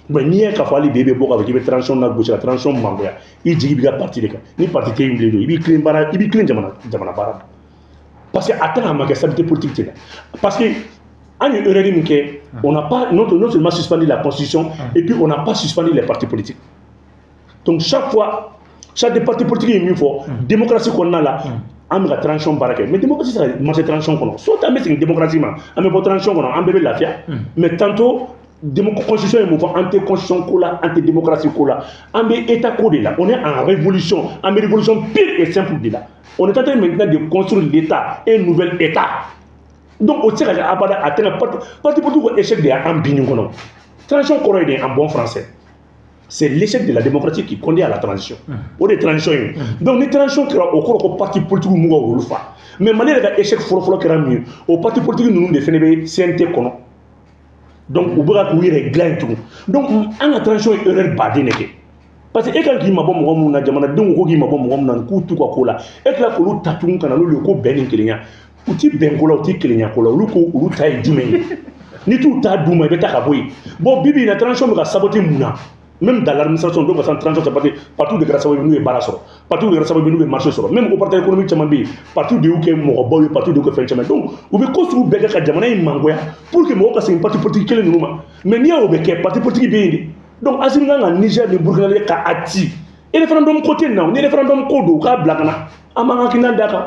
Mais n'i ye k'a fɔ hali bi e bɛ bɔ k'a fɔ k'i bɛ transition lagosi, ka transition mangoya, i jigi b'i ka parti de kan. Ni parti tɛ yen bilen, i b'i tilen baara, i b'i tilen jamana baara ma. Parce que a tɛna ma kɛ stabilité politique tɛ la. Parce que an ye erreur min kɛ, on n'a pas non seulement suspendu la constitution, et puis on n'a pas suspendu les partis politiques. Donc chaque fois, chaque parti politique ye min fɔ démocratie kɔnɔna la, an bɛ ka transition baara kɛ, mais démocratie tɛ se ka marcher transition kɔnɔ. Soit an bɛ segin démocratie ma, an bɛ bɔ transition kɔnɔ, an bɛɛ bɛ lafiya. Mais tantôt constitution ye mun fɔ? An tɛ constitution ko la, an tɛ démocratie ko la, an bɛ état ko de la. On est en révolution, an bɛ révolution pure et simple de la. On est en train maintenant de construire l'état, un nouvel état. Donc o tɛ se ka kɛ abada. A tɛna parti politique ko échec de y'an bin nin kɔnɔ. Transition kɔrɔ ye de, en bon français, c'est l'échec de la démocratie qui conduit à la transition. O de ye transition ye. Donc ni transition kɛra, o kɔrɔ ko parti politique m'u ka rôle fa. Mais Mali yɛrɛ ka échec fɔlɔ-fɔlɔ kɛra min ye, o parti politique ninnu de fana bɛ CNT kɔnɔ. Donc u bɛ ka k'u yɛrɛ dilan yen tugun. Donc an ka transition ye erreur baden de kɛ, parce que e kan k'i mabɔ mɔgɔ minnu na, jamanadenw ko k'i mabɔ mɔgɔ minnu na, k'u t'u ka ko la, e tila k'olu ta tugun ka na n'olu ye ko bɛn ni kelenya. U ti bɛn ko la, u ti kelenya ko la. Olu ko olu ta ye jumɛn ye? N'i t'u ta d'u ma, i bɛ taa ka bɔ yen. Bon, bi bi in na, transition bɛ ka saboter mun na? Même dans l'administration, donc ka transition, c'est parce que parti de kɛra sababu ye n'u ye baara sɔrɔ, parti de kɛra sababu ye n'u ye marché sɔrɔ. Même opérateur économique caman bɛ yen, parti de y'u kɛ mɔgɔbaw ye, parti de y'u kɛ fɛn caman. Donc u bɛ ko sugu bɛɛ kɛ ka jamana in mangoya pour que mɔgɔw ka segin parti politique kelen ninnu ma. Mais n'i y'o bɛ kɛ, parti politique bɛ yen de. Donc Assimi kan ka Niger ni Burkina lajɛ ka a ci. Référendum ko tɛ na, ni référendum ko don, u k'a bila ka na, an b'an hakilina d'a kan.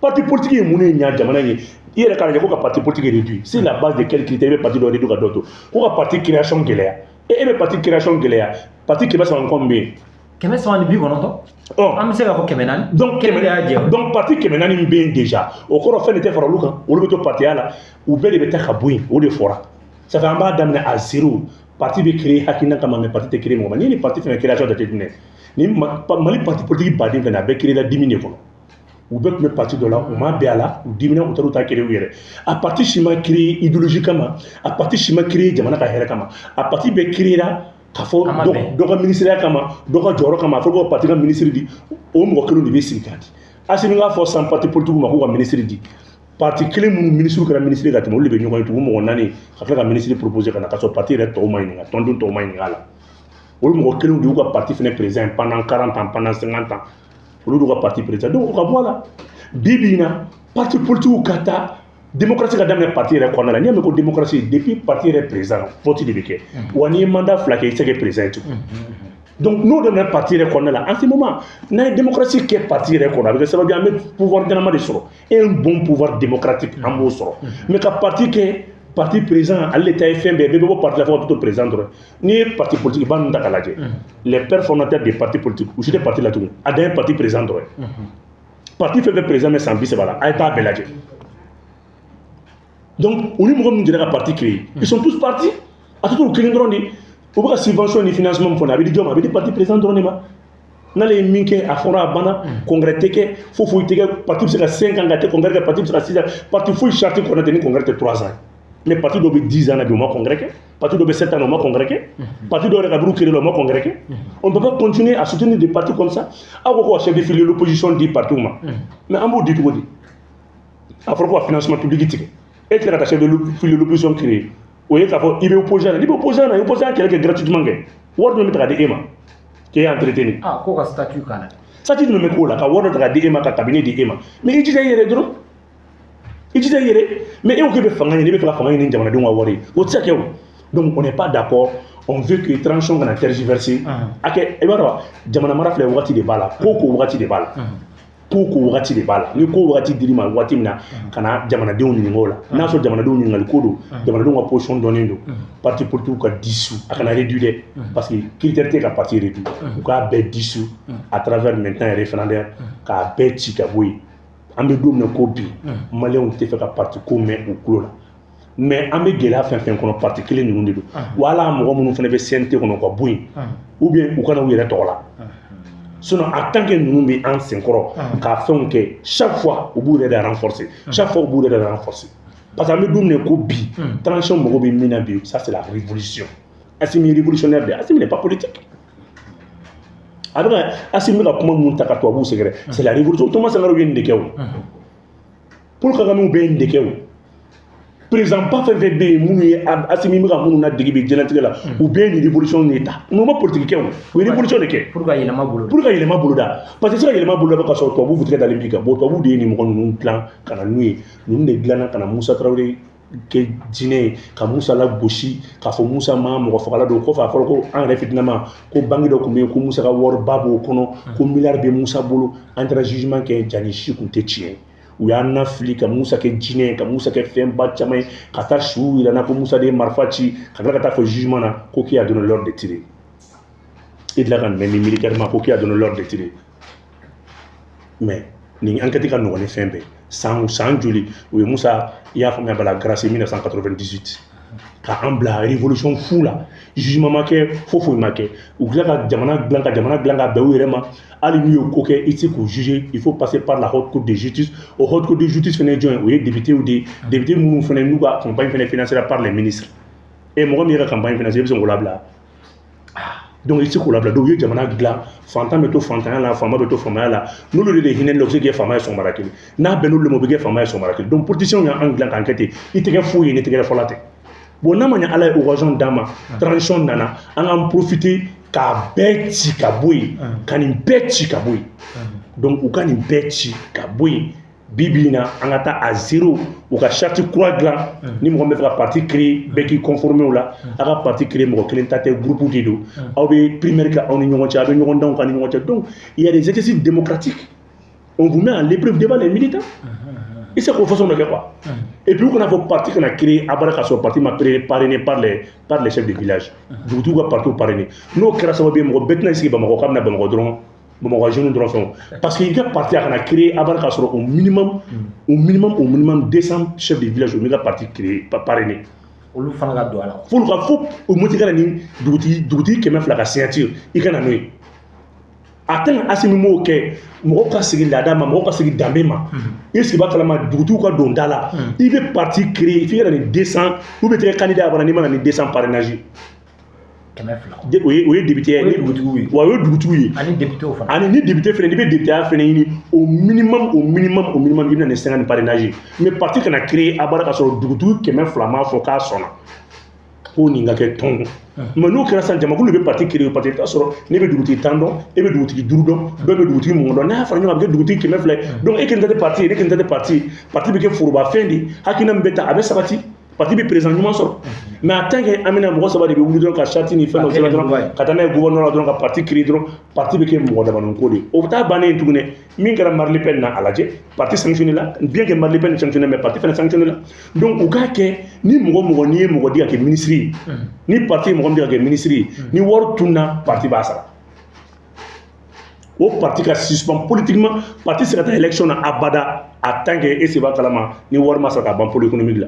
Parti politique ye mun de ɲa jamana in ye? I yɛrɛ k'a lajɛ ko ka parti politique réduit sur la base de quel critère? I bɛ parti dɔ réduit ka dɔ to, ko ka parti création gɛlɛya. E bɛ parti création gɛlɛya, parti 300 kɔ min bɛ yen. 390. Ɔ. An bɛ se k'a fɔ 400. Donc kɛmɛ de y'a jɛ. Donc parti 400 min bɛ yen déjà, o kɔrɔ fɛn de tɛ fara olu kan, olu bɛ to partiya la, u bɛɛ de bɛ taa ka bɔ yen. O de fɔra. Ça fait an b'a daminɛ à zéro. Parti bɛ créer hakilina kama, mais parti tɛ créer mɔgɔ ma. N'i ye nin parti fɛnɛ création jateminɛ, ni Mali parti politique baden fɛnɛ, a bɛɛ créer la dimi de kɔnɔ. U bɛɛ tun bɛ parti dɔ la, u ma bɛn a la, u dimina, u taara u ta créer u yɛrɛ. A parti si ma créer idéologie kama, a parti si ma créer jamana ka hɛrɛ kama. A parti bɛɛ créer la k'a fɔ dɔ ka ministériya kama, dɔ ka jɔyɔrɔ kama. A fɔ ko parti ka ministre di, o mɔgɔ kelen de bɛ sigi k'a di. Assimi k'a fɔ sisan parti politique ma k'u ka ministre di. Parti kelen minnu ministre kɛra ministre ka tɛmɛ, olu de bɛ ɲɔgɔn ye tugun, mɔgɔ naani ka tila ka ministre proposer ka na, ka sɔrɔ parti yɛrɛ tɔw ma ɲininka, tɔnden tɔw ma ɲininka a la. Olu mɔgɔ kelenw de y'u ka parti fɛnɛ président pendant 40 ans, pendant 50 ans, olu d'u ka parti président. Donc o ka bɔ a la. Bi bi in na, parti politique ka taa démocratie ka daminɛ parti yɛrɛ kɔnɔna la. N'i y'a mɛn ko démocratie, depuis parti yɛrɛ président, vote de bɛ kɛ. Wa n'i ye mandat 2 kɛ, i tɛ se ka kɛ président ye tugun. Donc n'o daminɛ parti yɛrɛ kɔnɔna la, en ce moment n'an ye démocratie kɛ parti yɛrɛ kɔnɔ, a bɛ kɛ sababu ye an bɛ pouvoir ɲɛnama de sɔrɔ, un bon pouvoir démocratique, an b'o sɔrɔ. Mais ka parti kɛ parti président ale de ta ye fɛn bɛɛ, bɛɛ bɛ bɔ parti la fo ka to président dɔrɔn. N'i ye parti politique ba ninnu ta k'a lajɛ, les pères fondateurs des partis politiques, u si tɛ parti la tugun, a dan ye parti président dɔrɔn ye. Parti fɛn fɛn président bɛ san 30 la, a ye taa bɛɛ lajɛ. Donc u ni mɔgɔ minnu jɛra ka parti créer, ils sont tous partis. A tɛ t'u kelen dɔrɔn de. U bɛ ka subvention ni financement min fɔ, a bɛ di jɔn ma? A bɛ di parti président dɔrɔn de ma. N'ale ye min kɛ, a fɔra, a banna. Congrès tɛ kɛ, foyi foyi tɛ kɛ. Parti bɛ se ka 5 ans ka tɛ congrès kɛ, parti bɛ se ka 6 ans. Parti foyi charte kɔnɔ tɛ ni congrès tɛ 3 ans. Mais parti dɔw bɛ 10 ans na bi, u ma congrès kɛ. Parti dɔw bɛ 7 ans na, u ma congrès kɛ. Parti dɔw yɛrɛ ka buru créé la, u ma congrès kɛ. On ne peut pas continuer à soutenir des partis comme ça. Aw ko ko ka chef de file de l'opposition di parti ma, mais an b'o di cogo di? A fɔra ko ka financement public tigɛ, e tila ka taa chef de file de l'opposition créer. O ye k'a fɔ i bɛ opposition na, n'i bɛ opposition na, i bɛ opposition kɛlɛ kɛ gratuitement kɛ, wari jumɛn bɛ ta ka di e ma k'e entretenir? Ah, ko ka statut k'a la. Statut jumɛn bɛ k'o la, ka wari dɔ ta ka di e ma, ka cabinet di e ma? Mais i jija i yɛrɛ dɔrɔn, i jija i yɛrɛ. Mais e ko k'e bɛ fanga ɲini, i bɛ fɛ ka fanga ɲini jamanadenw ka wari ye, o tɛ se ka kɛ o. Donc on n'est pas d'accord, on veut que transition kana tergiverser. A kɛ, i b'a dɔn, jamana mara filɛ, wagati de b'a la, ko ko wagati de b'a la. Ko ko wagati de b'a la. Ni ko wagati dir'i ma waati min na, ka na jamanadenw ɲininka o la. N'a sɔrɔ jamanadenw ɲininkali ko don, jamanadenw ka position dɔnnen don. Parti politique ka dissous, a kana réduit dɛ, parce que critère tɛ ka parti réduit. U k'a bɛɛ dissous à travers maintenant référendaire, k'a bɛɛ ci ka bɔ yen. An bɛ don min na ko bi, maliyɛnw tɛ fɛ ka parti ko mɛn u tulo la. Mais an bɛ gɛlɛya fɛn fɛn kɔnɔ, parti kelen ninnu de don. Wala mɔgɔ minnu fana bɛ CNT kɔnɔ, u ka bɔ yen, ou bien u kana u yɛrɛ tɔgɔ la. Sinon, en tant que ninnu bɛ an senkɔrɔ k'a fɛnw kɛ, chaque fois u b'u yɛrɛ de renforcer, chaque fois u b'u yɛrɛ de renforcer. Parce que an bɛ don min na ko bi, transition mago bɛ min na bi, ça c'est la révolution. Assimi est révolutionnaire de, Assimi n'est pas politique. A bɛ ka Assimi bɛ ka kuma mun ta ka tubabuw sɛgɛrɛ, c'est la révolution. Thomas Sankara ye nin de kɛ o, Paul Kagame bɛ nin de kɛ o. Président ba fɛn fɛn bɛ yen minnu ye Assimi bɛ ka minnu ladege bi diɲɛlatigɛ la, u bɛɛ ye nin révolution de ta. U ma politique kɛ o, u ye révolution de kɛ. Pour ka yɛlɛma bolo. Pour ka yɛlɛma boloda, parce que se ka yɛlɛma boloda ka sɔrɔ tubabuw tigɛ dalen b'i kan. Bon, tubabuw de ye nin mɔgɔ ninnu dilan ka na n'u ye. Ninnu de dilanna ka na Musa Tarawele kɛ jinɛ ye, ka Musa lagosi, k'a fɔ Musa ma mɔgɔ fagala don. Kɔfɛ a fɔra ko an yɛrɛ fitinama ko banque dɔ tun bɛ yen, ko Musa ka wariba b'o kɔnɔ, ko miliyari bɛ Musa bolo. An taara jugement kɛ, jani si kun tɛ tiɲɛ. U y'an lafili ka Musa kɛ jinɛ ye, ka Musa kɛ fɛnba caman ye, ka taa su yira n na ko Musa de ye marifa ci, ka tila ka taa fɔ jugement na ko qui a donné l'ordre de tirer. I tila ka nin mɛn ni militaire ma ko qui a donné l'ordre de tirer. Mais nin enquête ka nɔgɔn ni fɛn bɛɛ. San san joli u ye Musa, i y'a faamuya, bala grâce 1998 ka an bila révolution fu la, jugement ma kɛ, fo foyi ma kɛ. U tila ka jamana dilan, ka jamana dilan ka bɛn u yɛrɛ ma. Hali n'u ye ko kɛ, i tɛ se k'u juger, il faut passer par la haute cour de justice. O haute cour de justice fɛnɛ ye jɔn ye? O ye député de ye. Député minnu fɛnɛ n'u ka campagne fɛnɛ financée par les ministres. E mɔgɔ min y'i ka campagne financée, i bɛ se k'o labila? Donc i tɛ se k'o labila. Donc u ye jamana dilan, fantan bɛ to fantanya la, faama bɛ to faamaya la. N'olu de hinɛ la, u bɛ se k'i kɛ faama ye sɔgɔmada kelen. N'a bɛn n'olu ma, u bɛ kɛ faama ye sɔgɔmada kelen. Donc politiciens y'an dilan k'an kɛ ten, i tɛ kɛ foyi ye ni tɛgɛrɛ fɔla tɛ. Bon, n'a ma ɲɛ Ala ye occasion d'an ma, transition nana, an k'an profiter k'a bɛɛ ci ka bɔ yen, ka nin bɛɛ ci ka bɔ yen. Donc u ka nin bɛɛ ci ka bɔ yen. Bi bi in na, an ka taa à zéro. U ka charte kura dilan. Ni mɔgɔ min bɛ fɛ ka parti créer, bɛɛ k'i conformer o la. A ka parti créer, mɔgɔ kelen ta tɛ, groupe de don. Aw bɛ primaire kɛ aw ni ɲɔgɔn cɛ, aw bɛ ɲɔgɔn danw k'aw ni ɲɔgɔn cɛ. Donc il y a des exercices démocratiques, on vous met à l'épreuve devant les militants. I se k'o façon dɔ kɛ quoi. Et puis u kana fɔ parti kana créer abada ka sɔrɔ parti ma parrainé par les chefs de village. Dugutigiw ka parti parrainé, n'o kɛra sababu ye, mɔgɔ bɛɛ tɛna sigi Bamakɔ k'a bɛna Bamakɔ dɔrɔn, Bamakɔ jeunes dɔrɔn fɛnw. Parce que i ka parti a kana créer abada ka sɔrɔ au minimum, au minimum, au minimum 200 chefs de village u m'i ka parti créer parrainé. Olu fana ka don a la. F'olu ka fo au moins i ka na ni dugutigi 200 ka signature, i ka na n'o ye. A tant que Assimi m'o kɛ, mɔgɔw ka sigi laada ma, mɔgɔw ka sigi danbe ma, i sigi b'a kalama, dugutigiw ka don da la. I bɛ parti créer, f'i ka na ni 200 ou bien tigɛ candidat bɔra n'i ma na ni 200 parrainage. 200. O ye député ye. O ye dugutigiw ye. Wa o ye dugutigiw ye. Ani député fana. Ani ni député fɛnɛ, n'i bɛ député fɛnɛ ɲini, au minimum, au minimum, au minimum, i bɛ na ni 50 parrainage. Mais parti kana créer abada ka sɔrɔ dugutigi 200 m'a fɔ k'a sɔnna ko nin ka kɛ tɔn. Mais n'o kɛra sisan, jamakulu bɛ parti créer, parce que i bɛ taa sɔrɔ ne bɛ dugutigi 10 dɔn, e bɛ dugutigi 5 dɔn, dɔw bɛ dugutigi 20 dɔn. N'a y'a fara ɲɔgɔn kan, a bɛ kɛ dugutigi 200 ye. Donc e kelen ta tɛ parti ye, ne kelen ta tɛ parti ye. Parti bɛ kɛ forobafɛn de ye. Hakilina min bɛ ta, a bɛ sabati, parti bɛ président ɲuman sɔrɔ. Mais en tant que an bɛna mɔgɔ saba de bɛ wuli dɔrɔn ka charte ni fɛn dɔ sɛbɛn dɔrɔn ka taa n'a ye gouverneur la dɔrɔn ka parti créer dɔrɔn, parti bɛ kɛ mɔgɔ damadɔ ko de ye. O bɛ taa bannen tuguni. Min kɛra Marine Le Pen na, a lajɛ, parti sanctionné la. Bien que Marine Le Pen sanctionné, mais parti fana sanctionné la. Donc u k'a kɛ ni mɔgɔ mɔgɔ n'i ye mɔgɔ di ka kɛ ministre ye, ni parti ye mɔgɔ min di ka kɛ ministre ye, ni wari tunna, parti b'a sara. O parti ka suspend politiquement, parti se ka taa élection na abada en tant que e se b'a kalama ni wari ma sara ka ban pôle économique la.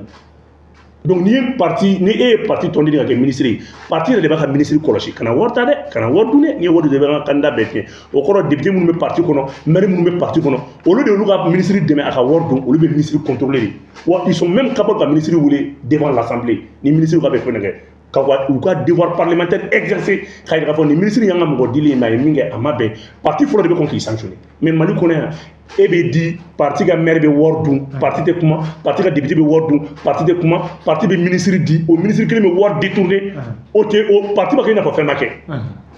Donc n'i ye parti, ni e ye parti tɔnden ka kɛ ministre ye, parti yɛrɛ de b'a ka ministre kɔlɔsi kana wari ta dɛ, kana wari dun dɛ. N'i ye wari dun, i bɛ ka candidat bɛɛ tiɲɛ. O kɔrɔ, député minnu bɛ parti kɔnɔ, maire minnu bɛ parti kɔnɔ, olu de y'olu ka ministre dɛmɛ a ka wari dun. Olu bɛ ministre contrôler de. Wa ils sont même capables ka ministre wele devant l'assemblée ni ministre ka bɛ fɛn kɛ, ka u ka devoir parlementaire exercer, k'a yira k'a fɔ nin ministre y'an ka mɔgɔ dilen ye, mais a ye min kɛ, a ma bɛn. Parti fɔlɔ de bɛ kɔn k'i sanctionner. Mais Mali kɔnɔ yan, e bɛ di parti ka maire bɛ wari dun, parti tɛ kuma. Parti ka député bɛ wari dun, parti tɛ kuma. Parti bɛ ministre di, o ministre kelen bɛ wari détourner, o tɛ o parti b'a kɛ i n'a fɔ fɛn ma kɛ.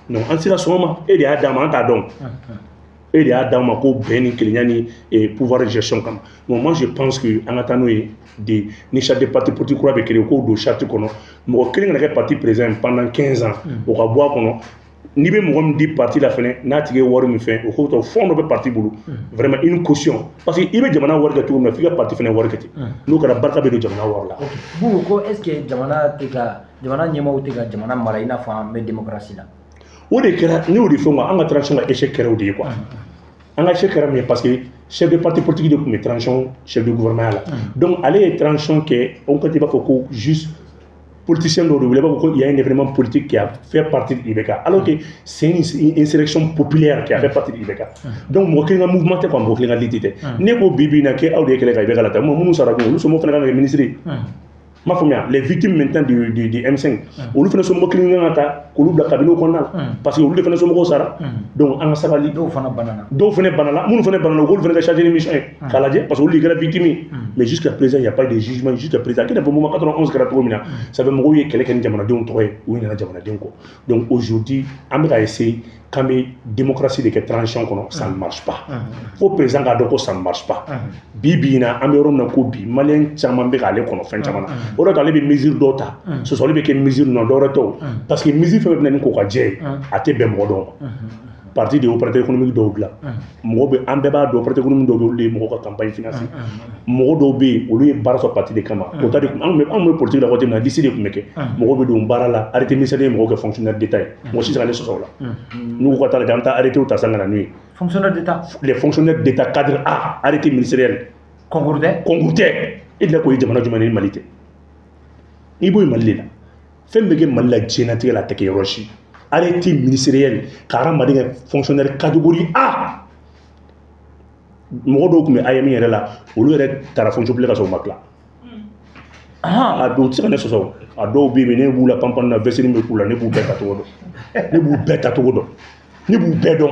Non, an sera sɔn ma, e de y'a d'an ma, an t'a dɔn. E de y'a d'an ma ko bɛn ni kelenya ni pouvoir de gestion kama. Bon, moi je pense que an ka taa n'o ye de. Ni charte de parti politique kura bɛ créer, k'o don charte kɔnɔ, mɔgɔ kelen kana kɛ parti président pendant 15 ans, o ka bɔ a kɔnɔ. N'i bɛ mɔgɔ min di parti la fɛnɛ, n'a tigi ye wari min fɛn, o ko tɔ fond dɔ bɛ parti bolo, vraiment une caution, parce que i bɛ jamana wari kɛ cogo min na, f'i ka parti fɛnɛ wari kɛ ten. N'o kɛra, barika bɛ don jamana wari la. Bubu ko est ce que jamana tɛ ka, jamana ɲɛmaaw tɛ ka jamana mara i n'a fɔ an bɛ démocratie la? O de kɛra, ne y'o de fɔ, quoi, an ka transition ka échec kɛra o de ye, quoi. An ka échec kɛra min ye, parce que chef de parti politique de tun bɛ transition chef de gouvernement la. Donc ale ye transition kɛ, o kɔrɔ i b'a fɔ ko juste politicien dɔw de wele, i b'a fɔ ko il y a un événement politique qui a fait partie de IBK, alors que c'est une insurrection populaire qui a fait partie de IBK. Donc mɔgɔ kelen ka mouvement tɛ, quoi, mɔgɔ kelen ka lutte tɛ. Ne ko bi bi in na k'aw de ye kɛlɛ ka IBK la ta, minnu sara dun, olu somɔgɔw fana kan ka kɛ ministre ye. M'a faamuya, les victimes maintenant du M5, olu fana somɔgɔ kelen kan ka ta k'olu bila kabini kɔnɔna la, parce que olu de fana somɔgɔw sara. Donc an ka sabali. Dɔw fana banana. Dɔw fana banala, minnu fana banala, u k'olu fana kɛ chargé de mission ye k'a lajɛ, parce que olu de kɛra victime ye. Mais jusqu'à présent, il y a pas de jugement jusqu'à présent. A kɛ i n'a fɔ mouvement 91 kɛra cogo min na, ça fait mɔgɔw ye kɛlɛ kɛ ni jamanadenw tɔgɔ ye, u ɲinɛna jamanadenw kɔ. Donc aujourd'hui, an bɛ ka essayer k'an bɛ démocratie de kɛ transition kɔnɔ, ça ne marche pas. Fo président k'a dɔn ko ça ne marche pas. Bi bi in na, an bɛ yɔrɔ min na ko bi, maliyɛn caman bɛ k'ale kɔnɔ fɛn caman na. O de la ale bɛ mesure dɔw ta, sɔsɔli bɛ kɛ mesure ninnu na, dɔwɛrɛ tɛ o, parce que mesure fɛn fɛn bɛ na ni ko ka jɛ ye, a tɛ bɛn mɔgɔ dɔw ma. Parti de ye opérateur économique dɔw dilan, mɔgɔ bɛ, an bɛɛ b'a dɔn, opérateur économique dɔw bɛ, olu de ye mɔgɔw ka campagne financer. Mɔgɔ dɔw bɛ yen, olu ye baara sɔrɔ parti de kama. O ta de kun an bɛ politique la waati min na, liste de tun bɛ kɛ, mɔgɔw bɛ don baara la. Arrêté ministériel ye mɔgɔw kɛ fonctionnaire d'État ye, mɔgɔ si tɛ se ka ne sɔsɔ o la. N'u ko ka taa lajɛ, an bɛ taa arrêté ta sisan ka na n'u ye. Fonctionnaire d'État? Les fonctionnaires d'État cadre A, arrêté ministériel. Concours tɛ? Concours tɛ. E delila k'o ye jamana jumɛn ni Mali tɛ? N'i b'o ye Mali de la, fɛn bɛ kɛ Mali la diɲɛlatigɛ la, a tɛ kɛ yɔrɔ si. Arrêté ministériel ka hadamaden kɛ fonctionnaire catégorie A. Mɔgɔ dɔw tun bɛ AEM yɛrɛ la, olu yɛrɛ taara fonction publique ka sɔrɔ u ma tila. A dɔw tɛ se ka ne sɔsɔ. A dɔw bɛ yen, ne b'u la panpan na, veste bɛ k'u la, ne b'u bɛɛ tacogo dɔn, ne b'u bɛɛ tacogo dɔn, ne b'u bɛɛ dɔn.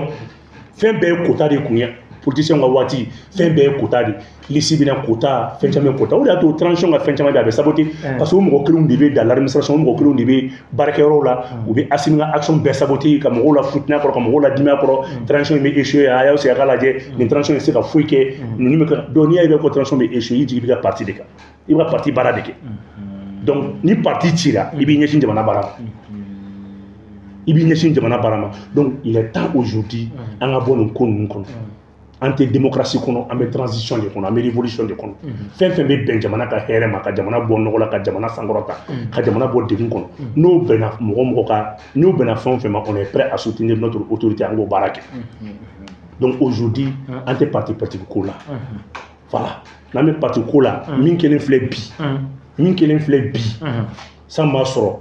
Fɛn bɛɛ ye quota de kun ye. Politicien ka waati, fɛn bɛɛ ye quota de, liste bɛna quota, fɛn caman ye quota. O de y'a to transition ka fɛn caman bɛ yen, a bɛ saboter, parce que o mɔgɔ kelenw de bɛ dans l'administration, o mɔgɔ kelenw de bɛ baarakɛyɔrɔw la, u bɛ Assimi ka action bɛɛ saboter, ka mɔgɔw la futinɛ kɔrɔ, ka mɔgɔw la dimi a kɔrɔ. Transition in bɛ échouer, a y'aw sigi a k'a lajɛ, nin transition in tɛ se ka foyi kɛ, ninnu bɛ kɛ. Donc n'i y'a ye ko transition bɛ échouer, i jigi b'i ka parti de kan, i bɛ ka parti baara de kɛ. Donc ni parti cira, i b'i ɲɛsin jamana baara ma, i b'i ɲɛsin jamana baara ma. Donc il est temps aujourd'hui an ka bɔ nin ko ninnu kɔnɔ. An tɛ démocratie kɔnɔ, an bɛ transition de kɔnɔ, an bɛ révolution de kɔnɔ. Fɛn fɛn bɛ bɛn jamana ka hɛrɛ ma, ka jamana bɔ nɔgɔ la, ka jamana sankɔrɔta, ka jamana bɔ degun kɔnɔ, n'o bɛnna mɔgɔ mɔgɔ ka, n'o bɛnna fɛn o fɛn ma, on est prêt à soutenir notre autorité, an k'o baara kɛ. Donc aujourd'hui, an tɛ parti politique ko la. Voilà, n'an bɛ parti ko la, min kelen filɛ bi, min kelen filɛ bi, san b'a sɔrɔ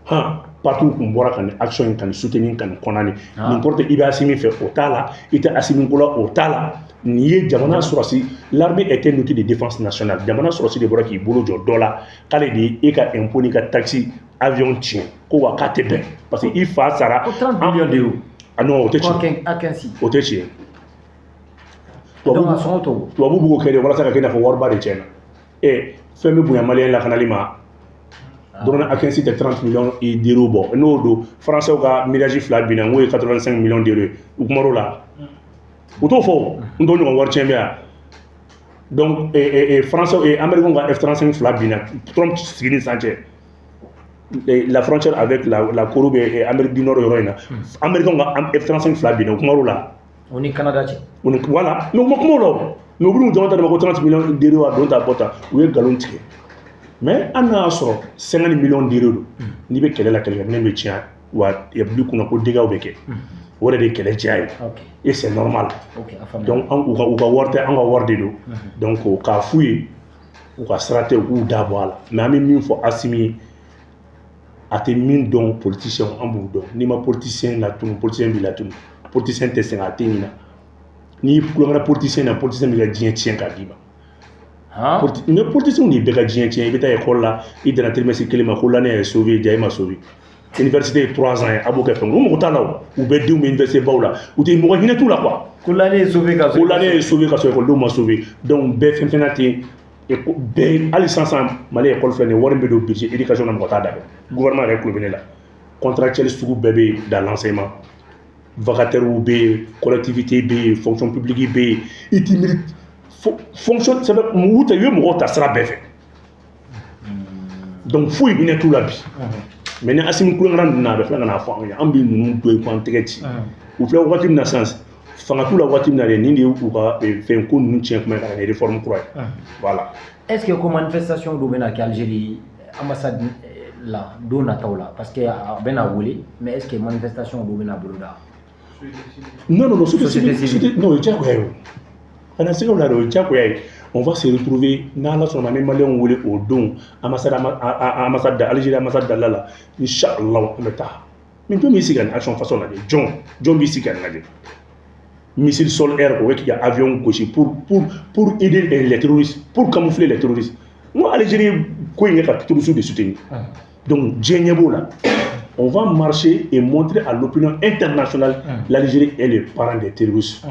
han, parti kun bɔra ka nin action in ka nin soutenir, ka nin condamner. Nin kɔrɔ tɛ i bɛ Assimi fɛ, o t'a la, i tɛ Assimi ko la, o t'a la. Nin ye jamana sɔrɔsi, l'armée est un outil de défense nationale. Jamana sɔrɔsi de bɔra k'i bolo jɔ dɔ la k'ale de ye e ka impôt n'i ka taxe avion tiɲɛ, ko wa k'a tɛ bɛn, parce que i fa sara. Ko 30 millions d'euros. Ah non, o tɛ tiɲɛ. A 15. O tɛ tiɲɛ. Donc a sɔngɔ t'o. Tubabu b'o kɛ de walasa ka kɛ i n'a fɔ wariba de tiɲɛna. Ɛ, fɛn bɛ bonya maliyɛn lakanali ma dɔrɔn. A 15 tɛ 30 millions d'euros bɔ. N'o don, français ka Mirage fila binna, n k'o ye 85 millions d'euros ye. U kumar'o la, u t'o fɔ, n t'o ɲɔgɔn wari tiɲɛ bɛ yan. Donc français et américains ka F35 fila binna, Trump sigi ni sisan cɛ, la frontière avec la Corée bɛ Amérique du Nord yɔrɔ in na, américains ka F35 fila binna, u kumar'o la. O ni Canada cɛ. O ni, voilà, mais u ma kuma o la o. Mais u b'u jama ta de ma ko 30 millions d'euros, a don ta bɔ tan, u ye nkalon tigɛ. Mais hali n'a y'a sɔrɔ 50 millions d'euros don, n'i bɛ kɛlɛ la, kɛlɛkɛminɛn bɛ tiɲɛ, wa a bil'i kunna ko dégâts bɛ kɛ, o yɛrɛ de ye kɛlɛ diya ye. Et c'est normal. Donc an u ka wari tɛ, an ka wari de don. Donc k'a f'u ye, u ka sira tɛ, u k'u da bɔ a la. Mais an bɛ min fɔ Assimi ye, a tɛ min dɔn, politicien, an b'u dɔn. N'i ma politicien latunu, politicien b'i latunu. Politicien tɛ sɛgɛn, a tɛ ɲina. N'i kulonkɛra politicien na, politicien b'i ka diɲɛ tiɲɛ k'a d'i ma. Mais politicien de bɛɛ ka diɲɛ tiɲɛ. I bɛ taa école la, i danna trimestre kelen ma, ko l'année est sauvée, ja e ma sauvé. Université ye 3 ans ye, a b'o kɛ fɛn o mɔgɔ t'a la. O u bɛɛ denw bɛ université baw la, u tɛ mɔgɔ hinɛ t'u la, quoi. Ko l'année est sauvée ka ko l'année est sauvée ka sɔrɔ école ma sauvé. Donc bɛɛ fɛn fɛn na ten, bɛɛ hali sisan Mali école filɛ nin ye, wari min bɛ don budget éducation na, mɔgɔ t'a da dɔn. Gouvernement yɛrɛ tulo bɛ ne la. Contractuel sugu bɛɛ bɛ yen dans l'enseignement, vacataires bɛ yen, collectivité bɛ yen, fonction publique bɛ yen, i t'i miiri fonction sɛbɛn u tɛ, u ye mɔgɔw ta sira bɛɛ fɛ. Donc foyi hinɛ t'u la bi. Mais ni Assimi kulonkɛla ninnu na, a bɛ tila ka n'a fɔ anw ye, an bɛ ninnu dɔ ye ko an tɛgɛ ci. U filɛ wagati min na sisan, fanga t'u la waati min na dɛ, nin de ye u ka fɛn ko ninnu tiɲɛ kuma ye ka na ni réforme kura ye, voilà. Est ce que ko manifestation dɔ bɛna kɛ Algérie ambassade la don nataw la? Parce que a bɛna wele, mais est ce que manifestation dɔ bɛna boloda? Non, non, non, société civile, non, o ye diyagoya ye. O kana siga o la dɛ, o ye diyagoya ye. On va se retrouver n'Ala sɔnna, an bɛ maliyɛnw wele o don ambassade, ambassade Algérie, ambassade dala la, inchallah, an bɛ taa. Mais jɔn b'i sigi ka nin action façon lajɛ? Jɔn b'i sigi ka nin lajɛ? Missile sol air o bɛ k'i ka avion gosi pour aider les terroristes, pour camoufler les terroristes. N ko Algérie ko in kɛ ka terroristes de soutenir. Donc diɲɛ ɲɛ b'o la. On va marcher et montrer à l'opinion internationale, l'Algérie est le parent des terroristes.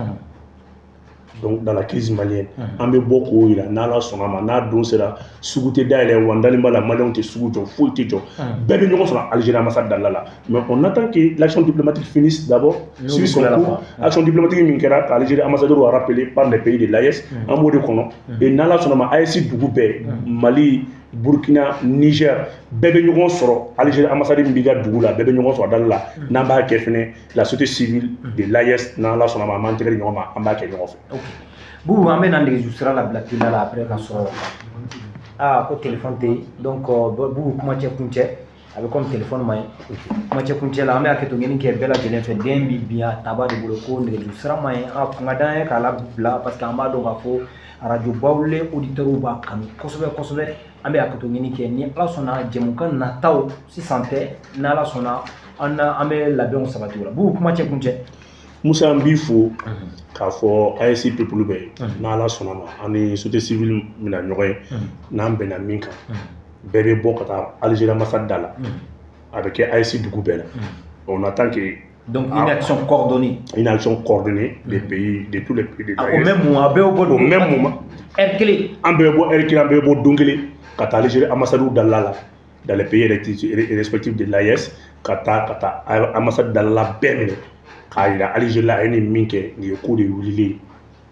Donc dans la crise malienne, an bɛ bɔ k'o yira n'Ala sɔnna ma. N'a don sera, sugu tɛ dayɛlɛ, wa n dalen b'a la, maliyɛnw tɛ sugu jɔ, foyi tɛ jɔ, bɛɛ bɛ ɲɔgɔn sɔrɔ Algérie ambassade dala la. Mais on attend que l'action diplomatique finisse d'abord, suit son cours. Action diplomatique min kɛra ka Algérie ambassadeur rappelé par les pays de l'AES, an b'o de kɔnɔ. Et n'Ala sɔnna ma, AES dugu bɛɛ, Mali, Burkina, Niger, bɛɛ bɛ ɲɔgɔn sɔrɔ Algérie ambassade min b'i ka dugu la, bɛɛ bɛ ɲɔgɔn sɔrɔ a dala la. N'an b'a kɛ fɛnɛ, la société civile de l'AES, n'Ala sɔnna ma, an b'an tɛgɛ di ɲɔgɔn ma, an b'a kɛ ɲɔgɔn fɛ. Bubu, an bɛ na nɛgɛjuru sira labila teliya la après ka sɔrɔ aa ko téléphone tɛ yen. Donc Bubu, kuma cɛ kun cɛ, a bɛ comme téléphone ma ɲi. Kuma cɛ kun cɛ la, an bɛ hakɛto ɲini kɛ bɛɛ lajɛlen fɛ. Den bi bin a taba de bolo ko nɛgɛjuru sira ma ɲi. A kun ka d'an ye k'a labila, parce que an b'a dɔn k'a fɔ arajo Bawule auditeurs b'a kanu kosɛbɛ kosɛbɛ. An bɛ hakɛto ɲini kɛ. Ni Ala sɔnna, jɛmukan nataw sisan tɛ, n'Ala sɔnna, an na an bɛ labɛnw sabati o la. Bubu, kuma cɛ kun cɛ. Musa, an b'i fo k'a fɔ AES peuple bɛɛ ye. N'Ala sɔnna ma, an ni société civile bɛna ɲɔgɔn ye. N'an bɛnna min kan, bɛɛ bɛ bɔ ka taa Algérie ambassade da la. A bɛ kɛ AES dugu bɛɛ la. On attend que Donc une action coordonnée. Une action coordonnée des pays, de tous les pays de Au même moment, a bɛɛ bɛ bɔ. Au même moment. Heure kelen. An bɛɛ bɛ bɔ heure kelen, an bɛɛ bɛ bɔ don kelen ka taa Algérie ambassade dala la dans les pays respectifs de l'AES, ka taa ambassade dala la bɛɛ minɛ k'a yira Algérie la, a ye nin min kɛ, nin ye ko de wulilen.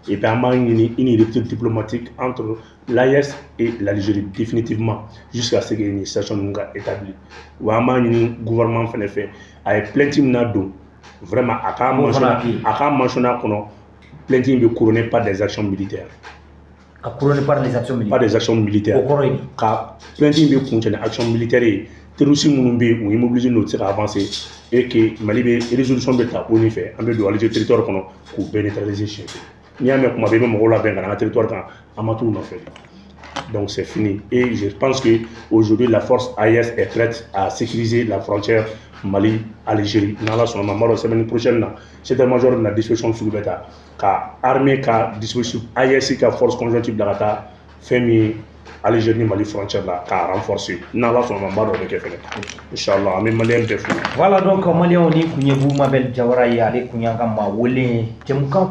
Et puis an b'a ɲini une rupture diplomatique entre l'AES et l'Algérie définitivement jusqu'à ce que nin situation ninnu ka établi. Wa an b'a ɲini gouvernement fɛnɛ fɛ, a ye plainte min na don, vraiment a k'a mentionné, a k'a mentionné a kɔnɔ, plainte in bɛ couronner par des actions militaires. Ka couronner par les actions militaires. Par des actions militaires. O kɔrɔ ye di? Ka plainte in bɛ kuncɛ ni action militaire ye. Terroriste minnu bɛ yen, u immobilisé n'u tɛ se ka avancer, et que Mali bɛ résolution bɛ ta ONU fɛ, an bɛ don Algérie territoire kɔnɔ k'u bɛɛ neutraliser siɲɛ kelen. N'i y'a mɛn kuma bɛɛ i bɛ mɔgɔw labɛn ka na an ka territoire kan, an ma t'u nɔfɛ. Donc c'est fini. Et je pense que aujourd'hui la force AES est prête à sécuriser la frontière Mali-Algérie. N'Ala sɔnna ma, n b'a dɔn semaine prochaine na, chef d'état-major bɛna disposition sugu bɛɛ ta ka armée ka disposition, AES ka force conjointe bila ka taa fɛn min ye Algérie ni Mali frontière la, k'a renforcer. N'Ala sɔnna ma, n b'a dɔn o bɛ kɛ fɛnɛ. Inchallah, an bɛ maliyɛn bɛɛ fo. Voilà, donc maliyɛnw, ni kun ye Bubu Mabel Jawara ye, ale kun y'an ka maa wele jɛmukan.